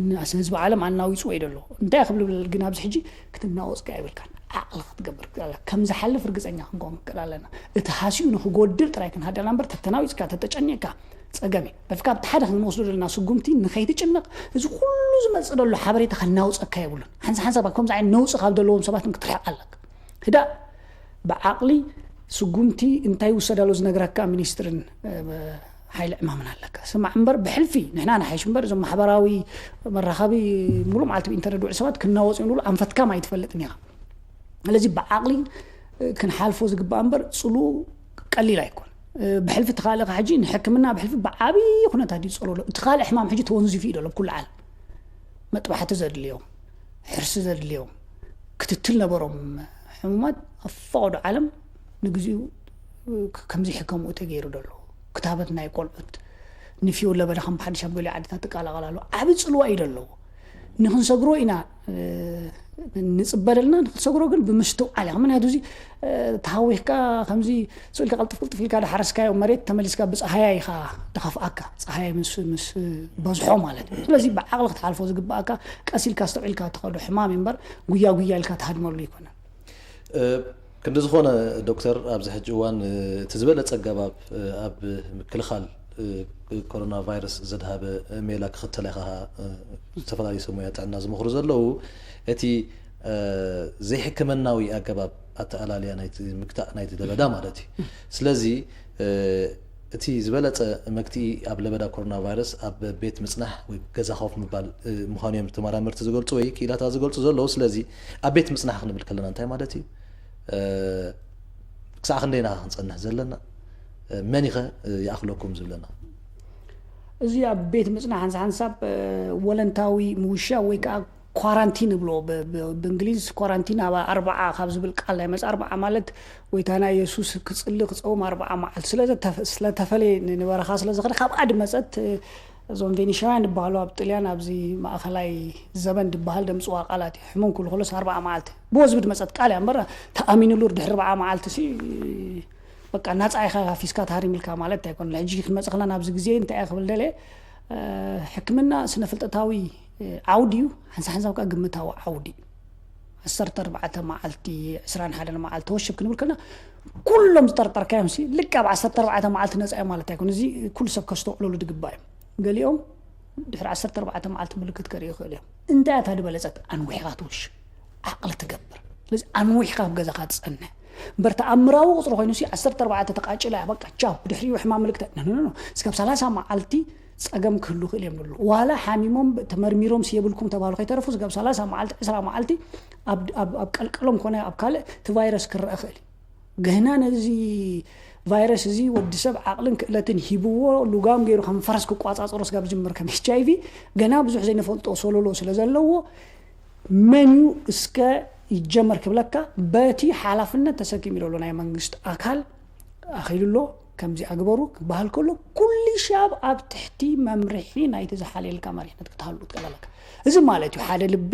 ንህዝቢ ዓለም ኣናዊጽዎ እዩ ደሎ። እንታይ ክብል ግን ኣብዚ ሕጂ ክትናወጽካ የብልካን። ዓቕሊ ክትገብር ክእል ከም ዝሓልፍ ርግጸኛ ክንከውን ክእል ኣለና። እቲ ሃሲኡ ንክጎድል ጥራይ ክንሃደላ እምበር ተተናዊጽካ ተተጨኒቕካ ጸገም እዩ። በፍካ ኣብቲ ሓደ ክንወስዶ ዘለና ስጉምቲ ንኸይትጭነቕ እዚ ኩሉ ዝመጽእ ደሎ ሓበሬታ ከናውጸካ የብሉን። ሓንሳ ሓንሳብ ከምዚ ዓይነት ነውጺ ካብ ዘለዎም ሰባት ክትርሕቕ ኣለካ። ህዳ ብዓቕሊ ስጉምቲ እንታይ ይውሰዳሉ ዝነግረካ ሚኒስትርን ሓይሊ ዕማምን ኣለካ። ስማዕ እምበር ብሕልፊ ንሕና ንሓይሽ እምበር እዞም ማሕበራዊ መራኸቢ ሙሉእ መዓልቲ ብኢንተርነት ዝውዕሉ ሰባት ክናወጹ ይብሉ ኣንፈትካ ማይ ትፈልጥን ኢኻ። ስለዚ ብዓቕሊ ክንሓልፎ ዝግባእ እምበር ጽሉ ቀሊል ኣይኮን። ብሕልፊ ተኻልእካ ሕጂ ንሕክምና ብሕልፊ ብዓብዪ ኩነታት እዩ ዝጸለሎ። እቲ ካልእ ሕማም ሕጂ ተወንዚፉ እዩ ደሎ ብኩሉ ዓለም መጥባሕቲ ዘድልዮም ሕርሲ ዘድልዮም ክትትል ነበሮም ሕሙማት ኣብ ፈቐዶ ዓለም ንግዚኡ ከምዚ ሕከምኡ ተገይሩ ደሎ። ክታበት ናይ ቆልዑት ንፊዮ ለበዳ ከም ብሓድሽ ኣብ ገሊኡ ዓድታት ትቀላቐል ኣሎ። ዓቢ ጽልዋ እዩ ደለዎ። ንክንሰግሮ ኢና ንጽበ ደልና ንክትሰግሮ ግን ብምስትውዓል ኢኻ ምክንያቱ እዚ ተሃዊኽካ ከምዚ ስእልካ ቅልጥፍ ቅልጥፍ ኢልካ ድሓረስካዮ መሬት ተመሊስካ ብፀሃያ ኢኻ ድኸፍኣካ ፀሃያ ምስ ምስ በዝሖ ማለት እዩ። ስለዚ ብዓቕሊ ክትሓልፎ ዝግባኣካ ቀስ ኢልካ ኣስተውዒልካ ትኸዶ ሕማም እምበር ጉያ ጉያ ኢልካ ትሃድመሉ ኣይኮነን። ክንዲ ዝኾነ ዶክተር ኣብዚ ሕጂ እዋን እቲ ዝበለፀ ኣገባብ ኣብ ምክልኻል ኮሮና ቫይረስ ዘድሃበ ሜላ ክኽተል ኢኻ ዝተፈላለዩ ሰብ ሞያ ጥዕና ዝመኽሩ ዘለዉ እቲ ዘይሕክምናዊ ኣገባብ ኣተኣላልያ ናይቲ ምግታእ ናይቲ ለበዳ ማለት እዩ። ስለዚ እቲ ዝበለፀ መግትኢ ኣብ ለበዳ ኮሮና ቫይረስ ኣብ ቤት ምፅናሕ ወይ ገዛ ኮፍ ምባል ምዃኑ እዮም ተመራመርቲ ዝገልፁ ወይ ክኢላታት ዝገልፁ ዘለዉ። ስለዚ ኣብ ቤት ምፅናሕ ክንብል ከለና እንታይ ማለት እዩ? ክሳዕ ክንደይና ክንፀንሕ ዘለና? መን ይኸ ይኣኽለኩም ዝብለና? እዚ ኣብ ቤት ምፅናሕ ሓንሳ ሓንሳብ ወለንታዊ ምውሻ ወይ ከዓ ኳራንቲን ይብሎ ብእንግሊዝ ኳራንቲን ኣብ ኣርባዓ ካብ ዝብል ቃል ናይ መፅ ኣርባዓ ማለት ወይታና የሱስ ክፅሊ ክፀውም ኣርባዓ መዓልቲ ስለተፈለየ ንበረኻ ስለዝኸደ ካብኣ ድመፀት እዞም ቬኒሽያውያን ዝበሃሉ ኣብ ጥልያን ኣብዚ ማእኸላይ ዘበን ዝበሃል ደምፅዋ ቃላት እዩ ሕሙም ክብሉ ከሎስ ኣርባዓ መዓልቲ ብወዝቢ ድመፀት ቃል እያ እምበር ተኣሚኑሉ ድሕሪ ኣርባዓ መዓልቲ ሲ በቃ ናፃ ኢኻ ፊስካ ተሃሪምልካ ማለት ኣይኮነ ሕጂ ክንመፅእ ከለና ኣብዚ ግዜ እንታይ እያ ክብል ደለ ሕክምና ስነ ፍልጠታዊ ዓውዲ እዩ ሓንሳ ሓንሳብ ከዓ ግምታዊ ዓውዲ እዩ ዓሰርተ ኣርባዕተ መዓልቲ ዕስራን ሓደን መዓልቲ ተወሽብ ክንብል ከለና ኩሎም ዝጠርጠርካዮም ሲ ልክ ኣብ ዓሰርተ ኣርባዕተ መዓልቲ ነፃ እዮም ማለት ኣይኮነ እዚ ኩሉ ሰብ ከስተውዕለሉ ድግባእ እዮም ገሊኦም ድሕሪ ዓሰርተ ኣርባዕተ መዓልቲ ምልክት ከርኢ ይኽእሉ እዮም እንታይ እታ ዝበለፀት ኣንዊሕኻ ትውሽ ዓቕሊ ትገብር ስለዚ ኣንዊሕኻ ኣብ ገዛኻ ትፀንሕ እምበር ተኣምራዊ ቁፅሪ ኮይኑ ሲ ዓሰርተ ኣርባዕተ ተቃጭላ እያ በቃ ቻው ብድሕሪኡ ሕማም ምልክት ኖ ኖ ኖ እስካብ ሰላሳ መዓልቲ ፀገም ክህሉ ይኽእል እዮም ንብሉ ዋላ ሓሚሞም ተመርሚሮም ሲ የብልኩም ተባህሉ ከይተረፉ ስጋብ ሰላሳ መዓልቲ ዕስራ መዓልቲ ኣብ ቀልቀሎም ኮነ ኣብ ካልእ እቲ ቫይረስ ክረአ ክእል እዩ ገህና ነዚ ቫይረስ እዚ ወዲ ሰብ ዓቕልን ክእለትን ሂብዎ ሉጋም ገይሩ ከም ፈረስ ክቋፃፀሮ ስጋብ ዝምር ከም ኤች ኣይቪ ገና ብዙሕ ዘይንፈልጦ ሶሎሎ ስለ ዘለዎ መን እዩ እስከ ይጀመር ክብለካ በቲ ሓላፍነት ተሰኪሙ ዘሎ ናይ መንግስቲ ኣካል ኣኺሉ ኣሎ ከምዚ ኣግበሩ ክበሃል ከሎ ኩሉ ሻብ ኣብ ትሕቲ መምርሒ ናይቲ ዝሓልየልካ መሪሕነት ክትሃሉ ትቀላለካ እዚ ማለት እዩ ሓደ ልቢ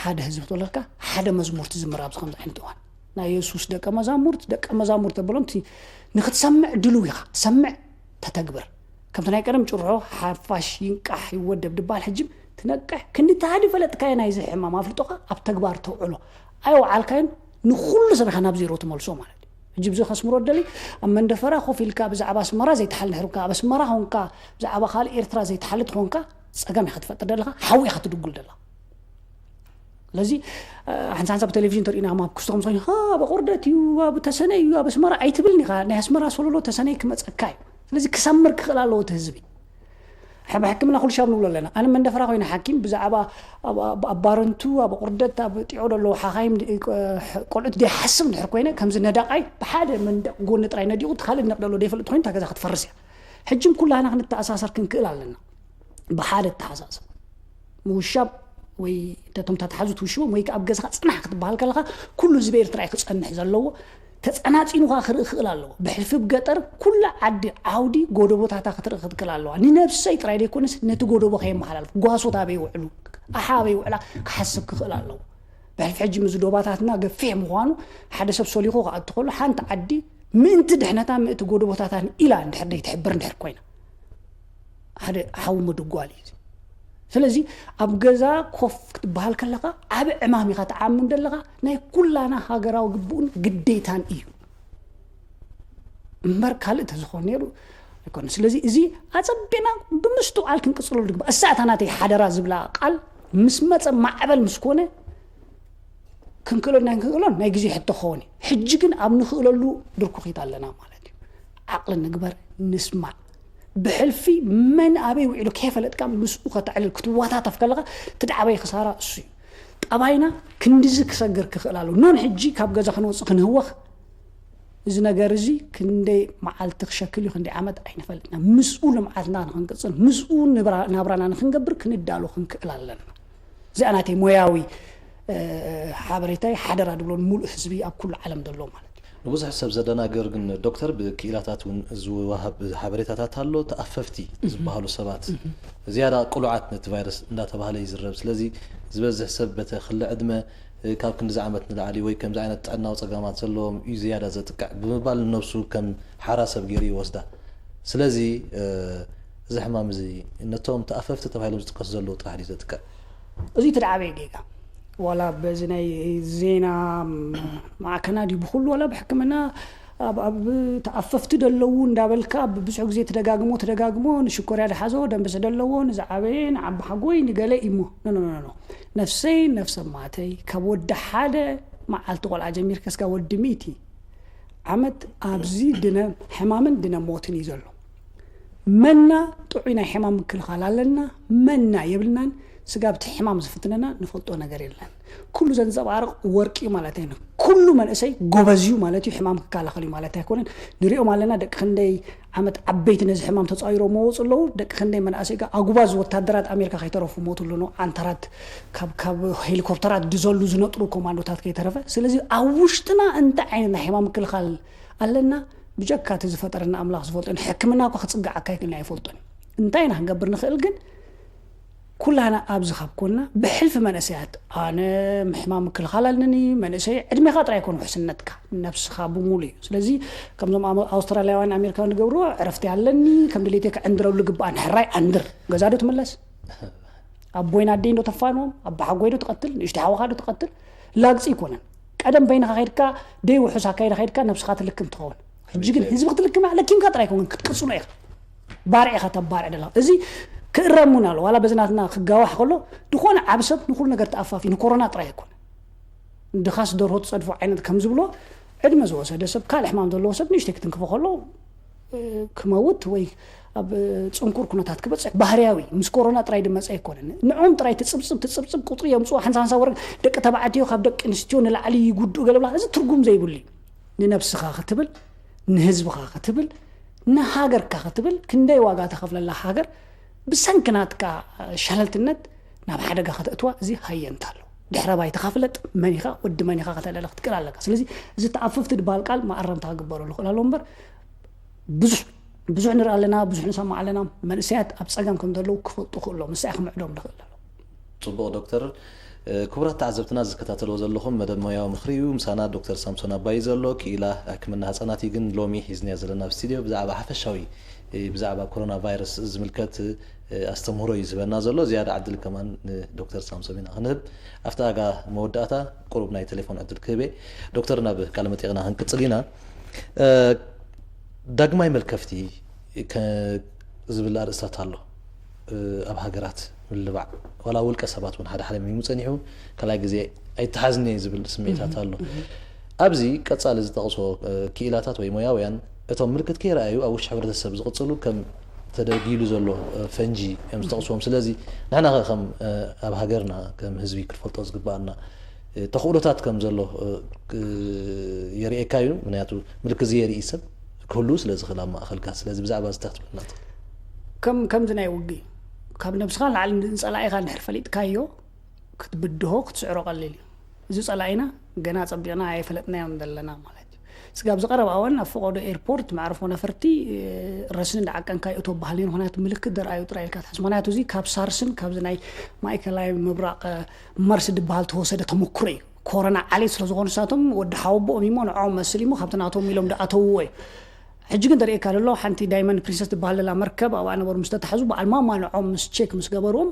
ሓደ ህዝቢ ትወለካ ሓደ መዝሙር ትዝምር ኣብዚ ከምዚ ዓይነት እዋን ናይ የሱስ ደቀ መዛሙርት ደቀ መዛሙርት ተበሎም ንክትሰምዕ ድልው ኢኻ ትሰምዕ ተተግብር ከምቲ ናይ ቀደም ጭርሖ ሓፋሽ ይንቃሕ ይወደብ ድበሃል ሕጂ ትነቅሕ ክንዲ ተሃዲ ፈለጥካዮ ናይዚ ሕማም ኣፍልጦኻ ኣብ ተግባር ተውዕሎ ኣይወዓልካዮን ንኩሉ ሰብ ኢኻ ናብ ዜሮ ትመልሶ ማለት እዩ ሕጂ ብዚ ከስምሮ ደሊ ኣብ መንደፈራ ኮፍ ኢልካ ብዛዕባ ኣስመራ ዘይተሓል ድሕርካ ኣብ ኣስመራ ኾንካ ብዛዕባ ካልእ ኤርትራ ዘይተሓልት ኾንካ ጸገም ኢኻ ትፈጥር ደለኻ ሓዊ ኢኻ ትድጉል ደለኻ ስለዚ ሓንሳ ሓንሳ ብቴሌቪዥን ተሪእና ኣብ ክስቶ ከም ዝኾነ ኣብ ኣቑርደት እዩ ኣብ ተሰነ እዩ ኣብ ኣስመራ ኣይትብልን ኢኻ ናይ ኣስመራ ሶሎሎ ተሰነይ ክመፀካ እዩ ስለዚ ክሰምር ክኽእል ኣለዎ እቲ ህዝቢ ሕባ ሕክምና ኩሉ ሻብ ንብሎ ኣለና ኣነ መንደፈራ ኮይነ ሓኪም ብዛዕባ ኣብ ባረንቱ ኣብ ቁርደት ኣብ ጢዖ ደለዉ ሓኻይም ቆልዑት ደይሓስብ እንድሕር ኮይነ ከምዚ ነዳቃይ ብሓደ መንደቅ ጎኒ ጥራይ ነዲቑ እቲ ካልእ ነቕ ደሎ ደይፈልጥ ኮይኑ እታ ገዛ ክትፈርስ እያ ሕጅም ኩላህና ክንተኣሳሰር ክንክእል ኣለና ብሓደ ተሓሳሰብ ምውሻብ ወይ እቶም ተተሓዙ ትውሽቦም ወይ ኣብ ገዛኻ ፅናሕ ክትበሃል ከለኻ ኩሉ ህዝቢ ኤርትራ እዩ ክፀንሕ ዘለዎ ተጸናጺኑኻ ክርኢ ክእል ኣለዎ። ብሕልፊ ብገጠር ኩላ ዓዲ ዓውዲ ጎደቦታታ ክትርኢ ክትክእል ኣለዋ። ንነብሰይ ጥራይ ዘይኮነስ ነቲ ጎደቦ ከየመሓላልፍ፣ ጓሶት ኣበይ ይውዕሉ፣ ኣሓ ኣበይ ይውዕላ ክሓስብ ክኽእል ኣለዎ። ብሕልፊ ሕጂ ምስ ዶባታትና ገፊሕ ምዃኑ ሓደ ሰብ ሰሊኹ ክኣቱ ከሎ ሓንቲ ዓዲ ምእንቲ ድሕነታ ምእንቲ ጎደቦታታን ኢላ እንድሕር ደይትሕብር እንድሕር ኮይና ሓደ ሓዊ ምድጓል እዩ። ስለዚ ኣብ ገዛ ኮፍ ክትበሃል ከለኻ ዓብ ዕማም ኢኻ ትዓምም ዘለኻ። ናይ ኩላና ሃገራዊ ግቡእን ግዴታን እዩ እምበር ካልእ ተዝኾን ነይሩ ኣይኮነ። ስለዚ እዚ ኣጸቢና ብምስትውዓል ክንቅጽለሉ ዝግባእ እሳ እታ ናተይ ሓደራ ዝብላ ቃል ምስ መጸ ማዕበል ምስ ኮነ ክንክእሎ ናይ ክንክእሎን ናይ ግዜ ሕቶ ክኸውን እዩ። ሕጂ ግን ኣብ ንኽእለሉ ድርኩኺት ኣለና ማለት እዩ። ዓቕሊ ንግበር፣ ንስማዕ። ብሕልፊ መን ኣበይ ውዒሉ ከይፈለጥካ ምስኡ ከተዕልል ክትዋታተፍ ከለኻ እቲ ደዓበየ ክሳራ እሱ እዩ። ጠባይና ክንድዚ ክሰግር ክኽእል ኣለዎ። ኖን ሕጂ ካብ ገዛ ክንወፅእ ክንህወኽ እዚ ነገር እዚ ክንደይ መዓልቲ ክሸክል እዩ ክንደይ ዓመት ኣይንፈልጥና። ምስኡ ልምዓትና ንክንቅፅል ምስኡ ናብራና ንክንገብር ክንዳሎ ክንክእል ኣለና። እዚኣ ናተይ ሞያዊ ሓበሬታይ ሓደራ ድብሎ ንሙሉእ ህዝቢ ኣብ ኩሉ ዓለም ዘሎ ማለት እዩ። ንብዙሕ ሰብ ዘደናግር ግን ዶክተር ብክኢላታት እውን ዝወሃብ ሓበሬታታት ኣሎ። ተኣፈፍቲ ዝበሃሉ ሰባት ዝያዳ ቅሉዓት ነቲ ቫይረስ እንዳተባሃለ ይዝረብ። ስለዚ ዝበዝሕ ሰብ በተ ክሊ ዕድመ ካብ ክንድዚ ዓመት ንላዕሊ ወይ ከምዚ ዓይነት ጥዕናዊ ፀጋማት ዘለዎም እዩ ዝያዳ ዘጥቅዕ ብምባል ንነብሱ ከም ሓራ ሰብ ገይሩ ይወስዳ። ስለዚ እዚ ሕማም እዚ ነቶም ተኣፈፍቲ ተባሂሎም ዝጥቀሱ ዘለዉ ጥራሕ ድዩ ዘጥቅዕ? እዚ እቲ ደዓበየ ጌጋ ዋላ በዚ ናይ ዜና ማዕከና ድዩ ብኩሉ ዋላ ብሕክምና ኣብ ኣብ ተኣፈፍቲ ደለዉ እንዳበልካ ብብዙሕ ግዜ ትደጋግሞ ትደጋግሞ ንሽኮርያ ድሓዞ ደንበሰ ደለዎ ንዝዓበየ ንዓቢ ሓጎይ ንገለ ኢሞ ኖ ኖ ኖ ኖ ነፍሰይ ነፍሰ ማተይ ካብ ወዲ ሓደ መዓልቲ ቆልዓ ጀሚርካ እስካ ወዲ ሚእቲ ዓመት ኣብዚ ድነ ሕማምን ድነ ሞትን እዩ ዘሎ። መና ጥዑይ ናይ ሕማም ምክልኻል ኣለና፣ መና የብልናን። ስጋብ እቲ ሕማም ዝፍትነና ንፈልጦ ነገር የለን። ኩሉ ዘንጸባርቕ ወርቂ እዩ ማለት ኣይኮነን። ኩሉ መንእሰይ ጎበዝ እዩ ማለት እዩ፣ ሕማም ክከላኸል እዩ ማለት ኣይኮነን። ንሪኦም ኣለና ደቂ ክንደይ ዓመት ዓበይቲ ነዚ ሕማም ተጻዊሮም መወጹ ኣለዉ። ደቂ ክንደይ መናእሰይ ከኣ ኣጉባዝ ወታደራት ኣሜሪካ ከይተረፉ ሞቱ ኣለዉ። ዓንተራት ካብ ካብ ሄሊኮፕተራት ድዘሉ ዝነጥሩ ኮማንዶታት ከይተረፈ። ስለዚ ኣብ ውሽጥና እንታይ ዓይነት ናይ ሕማም ምክልኻል ኣለና? ብጀካ እቲ ዝፈጠረና ኣምላኽ ዝፈልጦ እዩ። ንሕክምና እኳ ክጽግዓካ ይክእልን ኣይፈልጦን እዩ። እንታይ ኢና ክንገብር ንኽእል ግን ኩላና ኣብዚ ካብ ኮንና ብሕልፊ መንእሰያት ኣነ ሕማም ምክልኻል ኣለኒ መንእሰይ ዕድሜኻ ጥራይ ኣይኮነ ውሕስነትካ ነብስኻ ብሙሉ እዩ። ስለዚ ከምዞም ኣውስትራልያውያን ኣሜሪካውያን ዝገብርዎ ዕረፍቲ ኣለኒ ከም ድሌተይ ክዕንድረሉ ግባኣን ሕራይ ኣንድር ገዛ ዶ ትምለስ ኣቦይን ኣደይን ዶ ተፋንዎም ኣቦሓጎይ ዶ ትቐትል ንእሽተይ ሓወኻ ዶ ትቐትል ላግፂ ኣይኮነን። ቀደም በይንኻ ከይድካ ደይ ውሑስ ኣካይዳ ከይድካ ነብስኻ ትልክም ትኸውን። ሕጂ ግን ህዝቢ ክትልክም ለኪምካ ጥራይ ኣይኮነን ክትቅፅሎ ኢኻ። ባርዕ ኢኻ ተባርዕ ደለኻ። እዚ ክእረም እውን ኣሎ ዋላ በዚ ናትና ክጋዋሕ ከሎ ዝኾነ ዓብ ሰብ ንኹሉ ነገር ተኣፋፊ ንኮሮና ጥራይ ኣይኮነ ድኻስ ደርሆ ትፀድፎ ዓይነት ከም ዝብሎ ዕድመ ዝወሰደ ሰብ ካልእ ሕማም ዘለዎ ሰብ ንእሽተይ ክትንክፎ ከሎ ክመውት ወይ ኣብ ፅንኩር ኩነታት ክበፅሕ ባህርያዊ ምስ ኮሮና ጥራይ ድመፀ ኣይኮነን። ንዖም ጥራይ ትፅብፅብ ትፅብፅብ ቁፅሪ የምፅኡ ሓንሳ ሓንሳ ወረድ ደቂ ተባዕትዮ ካብ ደቂ ኣንስትዮ ንላዕሊ ይጉድኡ ገለ ብላ እዚ ትርጉም ዘይብሉ እዩ። ንነብስኻ ክትብል ንህዝብኻ ክትብል ንሃገርካ ክትብል ክንደይ ዋጋ ተኸፍለላ ሃገር ብሰንኪ ናትካ ሸለልትነት ናብ ሓደጋ ከተእትዋ እዚ ሃየንታ ኣሎ። ድሕረ ባይትኻ ፍለጥ፣ መን ኢኻ፣ ወዲ መን ኢኻ ከተለለ ክትክእል ኣለካ። ስለዚ እዚ ተኣፈፍቲ ድበሃል ቃል መኣረምታ ክግበረሉ ክእል ኣለዎ እምበር ብዙሕ ብዙሕ ንርኢ ኣለና፣ ብዙሕ ንሰማዕ ኣለና። መንእሰያት ኣብ ጸገም ከም ዘለዉ ክፈልጡ ክእሎ ምሳይ ክምዕዶም ንኽእል ኣለዎ። ጽቡቕ ዶክተር። ክቡራት ተዓዘብትና ዝከታተልዎ ዘለኹም መደብ ሞያዊ ምኽሪ እዩ። ምሳና ዶክተር ሳምሶን ኣባይ ዘሎ ክኢላ ሕክምና ህጻናት እዩ። ግን ሎሚ ሒዝናዮ ዘለና ኣብ ስቱድዮ ብዛዕባ ሓፈሻዊ ብዛዕባ ኮሮና ቫይረስ ዝምልከት ኣስተምህሮ እዩ ዝህበና ዘሎ። ዝያዳ ዕድል ከማን ንዶክተር ሳምሶም ኢና ክንህብ። ኣብቲ ኣጋ መወዳእታ ቁሩብ ናይ ቴሌፎን ዕድል ክህብ እየ። ዶክተር ናብ ቃለ መጠይቕና ክንቅጽል ኢና። ዳግማይ መልከፍቲ ዝብል ኣርእስታት ኣሎ ኣብ ሃገራት ምልባዕ ዋላ ውልቀ ሰባት እውን ሓደ ሓደ ሚሙ ፀኒሑ ካልኣይ ግዜ ኣይተሓዝን እየ ዝብል ስምዒታት ኣሎ። ኣብዚ ቀፃሊ ዝጠቕሶ ክኢላታት ወይ ሞያውያን እቶም ምልክት ከይረኣዩ ኣብ ውሽጢ ሕብረተሰብ ዝቕፅሉ ከም ተደጊሉ ዘሎ ፈንጂ እዮም ዝጠቕስዎም። ስለዚ ንሕና ኸ ከም ኣብ ሃገርና ከም ህዝቢ ክትፈልጦ ዝግበኣና ተኽእሎታት ከም ዘሎ የርእየካ እዩ። ምክንያቱ ምልክት ዘየርኢ ሰብ ክህሉ ስለ ዝኽእል ኣብ ማእኸልካ። ስለዚ ብዛዕባ እዚ እንታይ ክትብለና ትኽእል? ከም ከምዚ ናይ ውግእ ካብ ነብስኻ ንላዕሊ ንጸላኢኻ እንድሕር ፈሊጥካዮ ክትብድሆ ክትስዕሮ ቀሊል እዩ። እዚ ጸላኢና ገና ጸቢቕና ኣይፈለጥናዮን ዘለና ማለት እዩ። ስጋብ ዝቐረባ እዋን ኣብ ፈቐዶ ኤርፖርት፣ መዕርፎ ነፈርቲ፣ ረስኒ እንዳዓቀንካ ይእቶ በሃል ነይሩ። ምኽንያቱ ምልክት ደርኣዩ ጥራይ ኢልካ ትሓዝ። ምኽንያቱ እዚ ካብ ሳርስን ካብዚ ናይ ማእከላይ ምብራቕ መርስ ዝበሃል ተወሰደ ተመክሮ እዩ። ኮሮና ዓሌት ስለ ዝኾኑ ንሳቶም ወዲ ሓወቦኦም እሞ ንዕኦም መስል እሞ ካብቲ ናቶም ኢሎም ዝኣተውዎ እዩ። ሕጂ ግን ተርእየካ ዘሎ ሓንቲ ዳይመንድ ፕሪንሰስ ትበሃል ዘላ መርከብ ኣብኣ ነበሩ ምስ ተታሕዙ በዓል ማማ ንዕኦም ምስ ቼክ ምስ ገበርዎም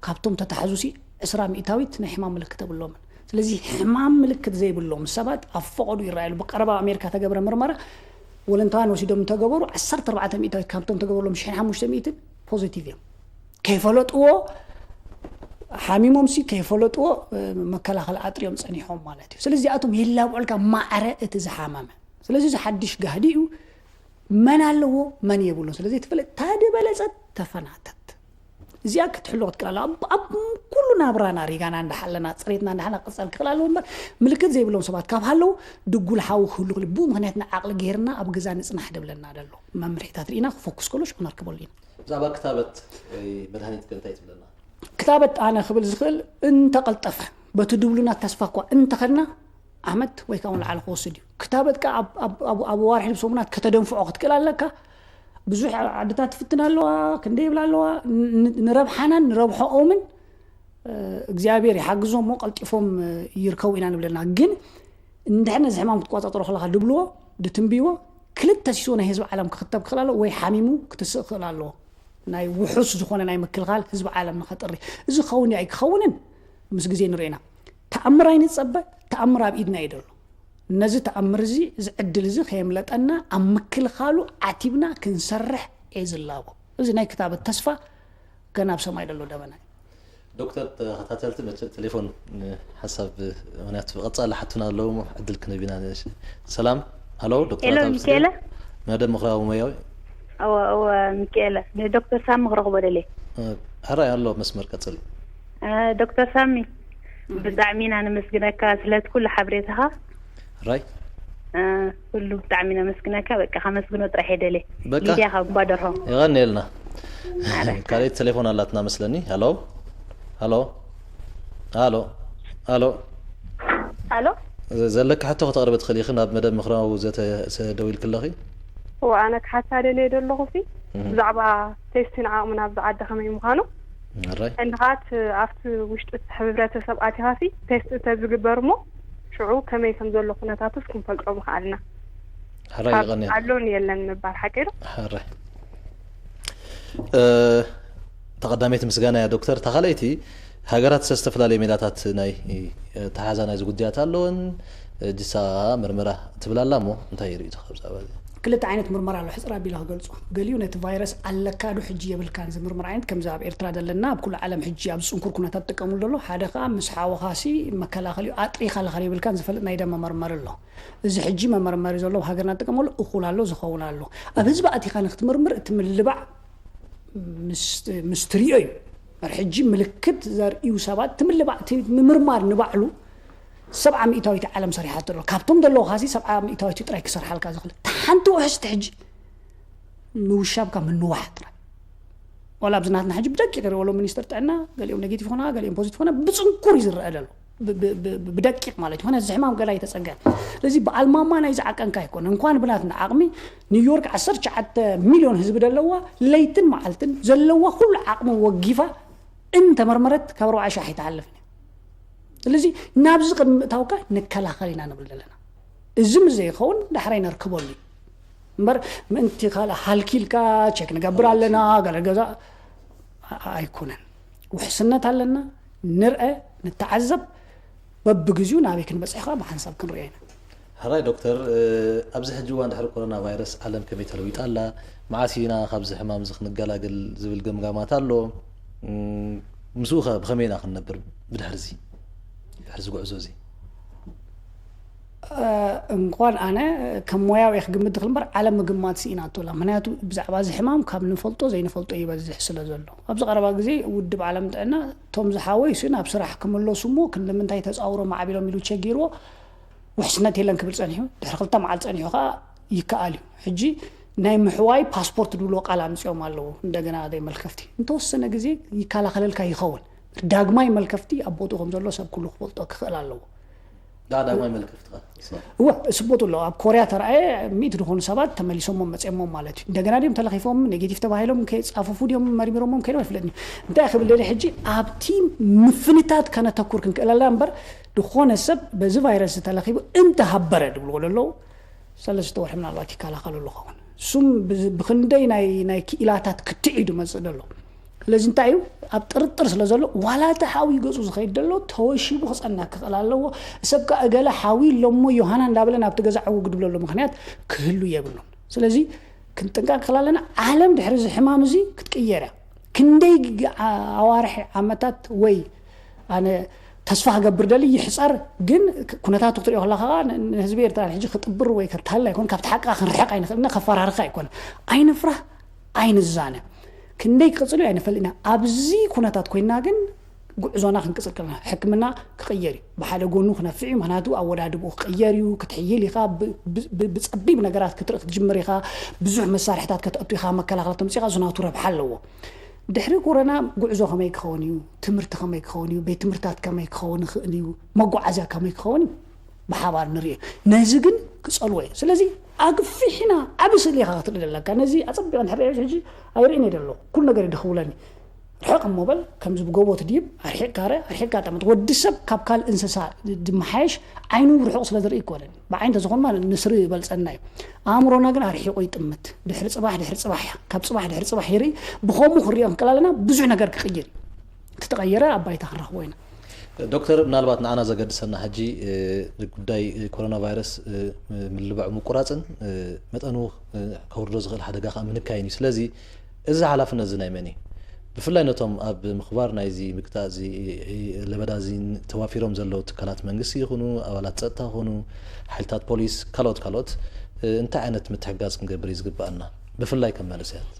ካብቶም ተታሕዙ ሲ ዕስራ ሚእታዊት ናይ ሕማም ምልክት የብሎምን። ስለዚ ሕማም ምልክት ዘይብሎም ሰባት ኣብ ፈቐዱ ይረኣየሉ። ብቀረባ ኣብ ኣሜሪካ ተገብረ ምርመራ ወለንታውያን ወሲዶም እንተገበሩ ዓሰርተ ኣርባዕተ ሚእታዊት ካብቶም ተገበርሎም ሽሕን ሓሙሽተ ሚእትን ፖዚቲቭ እዮም። ከይፈለጥዎ ሓሚሞም ሲ ከይፈለጥዎ መከላኸሊ ኣጥርዮም ጸኒሖም ማለት እዩ። ስለዚ እዚኣቶም የላብዑልካ ማዕረ እቲ ዝሓመመ። ስለዚ እዚ ሓድሽ ጋህዲ እዩ። መን ኣለዎ መን የብሉን ስለ ዘይትፈልጥ ታደ በለጸት ተፈናተት። እዚኣ ክትሕሎ ክትክእል ኣለዋ። ኣብ ኩሉ ናብራና ሪጋና እንዳሓለና ጽሬትና እንዳሓና ክቕጸል ክኽእል ኣለዎ እምበር ምልክት ዘይብሎም ሰባት ካብ ሃለዉ ድጉል ሓዊ ክህሉ ክእል። ብኡ ምኽንያት ንዓቕሊ ገይርና ኣብ ገዛ ንጽናሕ ደብለና ደሎ መምርሒታት ርኢና ክፎኩስ ከሎ ሽዑ ነርክበሉ ኢና። ብዛዕባ ክታበት ወይ መድሃኒት ከ እንታይ ትብለና? ክታበት ኣነ ክብል ዝኽእል እንተቐልጠፈ በቲ ድብሉና ተስፋ እኳ እንተኸድና ዓመት ወይ ካብኡ ንላዕሊ ክወስድ እዩ። ክታበት ከ ኣብ ዋርሒ ሰሙናት ከተደንፍዖ ክትክእል ኣለካ። ብዙሕ ዓድታት ትፍትን ኣለዋ፣ ክንደይ ይብላ ኣለዋ። ንረብሓናን ንረብሖኦምን እግዚኣብሔር ይሓግዞም እሞ ቀልጢፎም ይርከቡ ኢና ንብለና። ግን እንድሕር ነዚ ሕማም ክትቋፃፀሮ ከለካ ድብልዎ ድትንብይዎ ክልተ ሲሶ ናይ ህዝቢ ዓለም ክክተብ ክኽእል ኣለዎ ወይ ሓሚሙ ክትስእ ክኽእል ኣለዎ። ናይ ውሑስ ዝኾነ ናይ ምክልኻል ህዝቢ ዓለም ንኸጥሪ። እዚ ክኸውን እዩ ኣይክኸውንን ምስ ግዜ ንሪኦ ኢና። ተኣምር ኣይንጸበ፣ ተኣምር ኣብ ኢድና እዩ ዘሎ። ነዚ ተኣምር እዚ፣ እዚ ዕድል እዚ ከየምለጠና ኣብ ምክልኻሉ ዓቲብና ክንሰርሕ እየ ዝላቦ። እዚ ናይ ክታበት ተስፋ ገና ኣብ ሰማይ ዘሎ ደበና እዩ። ዶክተር ተኸታተልቲ መቸም ቴሌፎን ንሓሳብ ምክንያቱ ብቐጻሊ ሓቱና ኣለዉ እሞ ዕድል ክንህብ ኢና። ሰላም ሃሎ ዶክተር ሄሎ ኣታዊ ሚካኤለ። መደብ ምኽራዊ ሞያዊ። እወ እወ ሚካኤለ ንዶክተር ሳሚ ክረኽቦ ደልየ። ሕራይ ኣሎ መስመር ቀጽሊ። ዶክተር ሳሚ ብጣዕሚ ኢና ነመስግነካ ስለቲ ኩሉ ሓበሬታኻ። ሕራይ። ኩሉ ብጣዕሚ ነመስግነካ በቃ ከመስግኖ ጥራሕ እየ ደልየ። በቃ ሚድያ ካብ እባ ደርሆ። የቐንየልና። ካልኣይቲ ቴሌፎን ኣላትና መስለኒ። ሃሎ ሃሎ ሃሎ ሃሎ ኣሎ ዘለኪ ሕቶ ክተቕርቢ ትኽእሊ ኢኺ ናብ መደብ ምኽራዊ ዘተ ደዊልኪ ኣለኺ። እወ ኣነ ክሓታ ደልየ ደለኹ ሲ ብዛዕባ ቴስቲን ዓቕሚ ናብዚ ዓዲ ከመይ ምዃኑ ሕራይ እንድኻት ኣብቲ ውሽጢ እቲ ሕብረተሰብ ኣቲኻ ሲ ቴስት እንተዝግበር እሞ ሽዑ ከመይ ከም ዘሎ ኩነታቱስ ክንፈልጦ ምኽኣልና። ሕራይ ካብ የቐንየልና። ኣሎን የለን ምባል ሓቂ ዶ? ሕራይ ተቐዳመይቲ ምስጋና እያ ዶክተር። እታ ካልኣይቲ ሃገራት ዝተፈላለየ ሜላታት ናይ ተሓዛ ናይዚ ጉዳያት ኣለወን። ጅሳ ምርመራ ትብል ኣላ እሞ እንታይ ርእይቶ ካብ ዛዕባ እዚ? ክልተ ዓይነት ምርመራ ኣሎ ሕፅር ኣቢለ ክገልፆ። ገሊኡ ነቲ ቫይረስ ኣለካ ዶ ሕጂ የብልካን ዝምርምር ዓይነት ከምዚ ኣብ ኤርትራ ዘለና ኣብ ኩሉ ዓለም ሕጂ ኣብ ዝፅንኩር ኩነታት ትጥቀምሉ ዘሎ ሓደ ከዓ ምስ ሓወኻሲ መከላኸሊኡ ኣጥሪኻ ኣለካ ዶ የብልካን ዝፈልጥ ናይ ደም መመርመሪ ኣሎ። እዚ ሕጂ መመርመሪ ዘሎ ኣብ ሃገርና ትጥቀመሉ እኹል ኣሎ ዝኸውን ኣሎ። ኣብ ህዝቢ ኣቲኻ ንክትምርምር እቲ ምልባዕ ምስ ትሪኦ እዩ። ሕጂ ምልክት ዘርእዩ ሰባት እቲ ምልባዕ እቲ ምምርማር ንባዕሉ ሰብዓ ሚእታዊት ዓለም ሰሪሓቶ ኣሎ። ካብቶም ዘለዉ ካሲ ሰብዓ ሚእታዊት ጥራይ ክሰርሓልካ ዝኽእል። እታ ሓንቲ ውሕስቲ ሕጂ ምውሻብካ ምንዋሕ ጥራይ። ዋላ ኣብዚ ናትና ሕጂ ብደቂቕ ይረወሎ ሚኒስትር ጥዕና ገሊኦም ኔጌቲቭ ኾና ገሊኦም ፖዚቲቭ ኾና ብፅንኩር እዩ ዝረአ ዘሎ። ብደቂቕ ማለት እዩ። እዚ ሕማም ገላ ይተፀገ። ስለዚ በዓል ማማ ናይዚ ዓቀንካ ኣይኮነ። እንኳን ብናትና ዓቕሚ ኒውዮርክ ዓሰርተ ትሽዓተ ሚልዮን ህዝቢ ደለዋ ለይትን መዓልትን ዘለዋ ኩሉ ዓቕሚ ወጊፋ እንተመርመረት ካብ ኣርባዓ ሺሕ ኣይትሓልፍን እያ። ስለዚ ናብዚ ቅድሚ ምእታውካ ንከላኸል ኢና ንብል ዘለና። እዚ ምስ ዘይኸውን ዳሕራይ ነርክበሉ እዩ። እምበር ምእንቲ ካልእ ሃልኪልካ ቸክ ንገብር ኣለና ገለ ገዛ ኣይኮነን። ውሕስነት ኣለና፣ ንርአ፣ ንተዓዘብ፣ በብግዚኡ ናበይ ክንበፅሕ ከዓ ብሓንሳብ ክንሪኦ ኢና። ሕራይ ዶክተር፣ ኣብዚ ሕጂ እዋን ድሕሪ ኮሮና ቫይረስ ዓለም ከመይ ተለዊጣ ኣላ? መዓስ ኢና ካብዚ ሕማም እዚ ክንገላገል ዝብል ገምጋማት ኣሎ። ምስኡ ከ ብኸመይ ኢና ክንነብር ብድሕርዚ? ድሕርዚ ጉዕዞ እዚ? እንኳን ኣነ ከም ሞያዊ እየ ክግምት ዝኽእል እምበር ዓለም ምግማት ስኢናቶ ኣላ። ምክንያቱ ብዛዕባ እዚ ሕማም ካብ ንፈልጦ ዘይንፈልጦ ይበዝሕ ስለ ዘሎ። ኣብዚ ቀረባ ግዜ ውድብ ዓለም ጥዕና እቶም ዝሓወይሱ ናብ ስራሕ ክምለሱ እሞ ክንዲ ምንታይ ተፃውሮ ማዕቢሎም ኢሉ ቸክ ገይርዎ ውሕስነት የለን ክብል ፀኒሑ ድሕሪ ክልተ መዓልቲ ፀኒሑ ከዓ ይከኣል እዩ። ሕጂ ናይ ምሕዋይ ፓስፖርት ድብልዎ ቃል ኣምፅኦም ኣለዉ እንደገና ደይ መልከፍቲ እንተወሰነ ግዜ ይከላኸለልካ ይኸውን። ዳግማይ መልከፍቲ ኣብ ቦትኡ ከም ዘሎ ሰብ ኩሉ ክፈልጦ ክኽእል ኣለዎ። ዳ ዳግማይ መልከፍቲ ኸ? እወ፣ እሱ ቦቱ ኣሎ። ኣብ ኮርያ ተረኣየ፣ ሚእቲ ዝኾኑ ሰባት ተመሊሶሞም መጺኦሞም ማለት እዩ። እንደገና ድዮም ተለኺፎም፣ ኔጌቲቭ ተባሂሎም ከይጻፈፉ ድዮም መርሚሮሞም ከይዶም ኣይፍለጥን እዩ። እንታይ ክብል ደሊ ሕጂ፣ ኣብቲ ምፍንታት ከነተኩር ክንክእል ኣለና እምበር፣ ዝኾነ ሰብ በዚ ቫይረስ ተለኺቡ እንተሃበረ ድብልዎ ዘለዉ፣ ሰለስተ ወርሒ ምናልባት ይከላኸሉ ኣለዉ ኸውን። እሱም ብዝ-፣ ብኽንደይ ናይ፣ ናይ ክኢላታት ክትዕ እዩ ድመጽእ ደሎ። ስለዚ እንታይ እዩ፣ ኣብ ጥርጥር ስለ ዘሎ፣ ዋላ እቲ ሓዊ ገጹ ዝኸይድ ደሎ ተወሺቡ ክጸና ክኽእል ኣለዎ። ሰብ ከኣ እገለ ሓዊ ኣሎ እሞ ዮሃና እንዳበለ ናብቲ ገዛ ዕውግ ድብለሉ ምኽንያት ክህሉ የብሉን። ስለዚ ክንጥንቀቅ ክኽእል ኣለና። ዓለም ድሕሪ እዚ ሕማም እዚ ክትቅየር እያ። ክንደይ ግ-፣ ዓ-፣ ኣዋርሒ፣ ዓመታት ወይ ኣነ ተስፋ ክገብር ደሊ ይሕጸር፣ ግን ክ-፣ ኩነታቱ ክትሪኦ ከለኻ ን-፣ ንህዝቢ ኤርትራ ሕጂ ክጥብር ወይ ከታልል ኣይኮን፣ ካብቲ ሓቂ ክንርሕቕ ኣይንኽእል ኢና፣ ከፈራርኻ ኣይኮን። ኣይንፍራህ፣ ኣይንዛነ። ክንደይ ክቕጽል እዩ ኣይንፈልጥ ኢና። ኣብዚ ኩነታት ኮይና ግን ጉዕዞና ክንቅጽል ከለና ሕክምና ክቕየር እዩ። ብሓደ ጎኑ ክነፍዕ እዩ፣ ምኽንያቱ ኣወዳድብኡ ክቕየር እዩ። ክትሕይል ኢኻ፣ ብ-፣ ብ-፣ ብ-፣ ብጸቢብ ነገራት ክትርኢ ክትጅምር ኢኻ፣ ብዙሕ መሳርሕታት ከተእቱ ኢኻ፣ መከላኸሊ ተምጺኻ፣ እሱ ናቱ ረብሓ ኣለዎ። ድሕሪ ኮሮና ጉዕዞ ከመይ ክኸውን እዩ፣ ትምህርቲ ከመይ ክኸውን እዩ፣ ቤት ትምህርትታት ከመይ ክኸውን ይኽእል እዩ፣ መጓዓዝያ ከመይ ክኸውን እዩ፣ ብሓባር ንርኢ። ነዚ ግን ክጸልዎ እዩ። ስለዚ ኣግፊሕና ዓቢ ስእሊ ኢኻ ክትርኢ ዘለካ። ነዚ ኣጸቢቐ እንድሕር ሪኤ ሕጂ ኣይርእን እየ ደለኹ። ኩሉ ነገር ይድኽብለኒ። ርሕቕ እሞ በል፣ ከምዚ ብጎቦ ትድይብ፣ ኣርሒቕካ ርእ፣ ኣርሒቕካ ጠምት። ወዲ ሰብ ካብ ካልእ እንስሳ ድመሓየሽ ዓይኑ ርሑቕ ስለ ዝርኢ ኣይኮነን። ብዓይኒ ተዝኾን ማለት ንስሪ ይበልጸና እዩ። ኣእምሮና ግን ኣርሒቑ ይጥምት። ድሕሪ ጽባሕ፣ ድሕሪ ጽባሕ እያ። ካብ ጽባሕ፣ ድሕሪ ጽባሕ ይርኢ። ብኸምኡ ክንሪኦ ክንቀላለና ብዙሕ ነገር ክቕይር እዩ። እቲ ተቐየረ ኣብ ባይታ ክንረኽቦ ኢና። ዶክተር፣ ምናልባት ንዓና ዘገድሰና ሕጂ፣ እ፣ ጉዳይ፣ እ፣ ኮሮና ቫይረስ፣ እ፣ ምልባዑ ምቁራጽን፣ እ፣ መጠኑ፣ እ፣ ከውርዶ ዝኽእል ሓደጋ ከኣ ምንካይን እዩ። ስለዚ እዚ ሓላፍነት እዚ ናይ መን እዩ? ብፍላይ ነቶም ኣብ ምኽባር ናይዚ ምግታእ እዚ፣ እ፣ ለበዳ እዚ ተዋፊሮም ዘለዉ ትካላት መንግስቲ ይኹኑ፣ ኣባላት ጸጥታ ይኹኑ፣ ሓይልታት ፖሊስ፣ ካልኦት ካልኦት፣ እ፣ እንታይ ዓይነት ምትሕግጋዝ ክንገብር እዩ ዝግበኣና? ብፍላይ ከም መንእሰያት።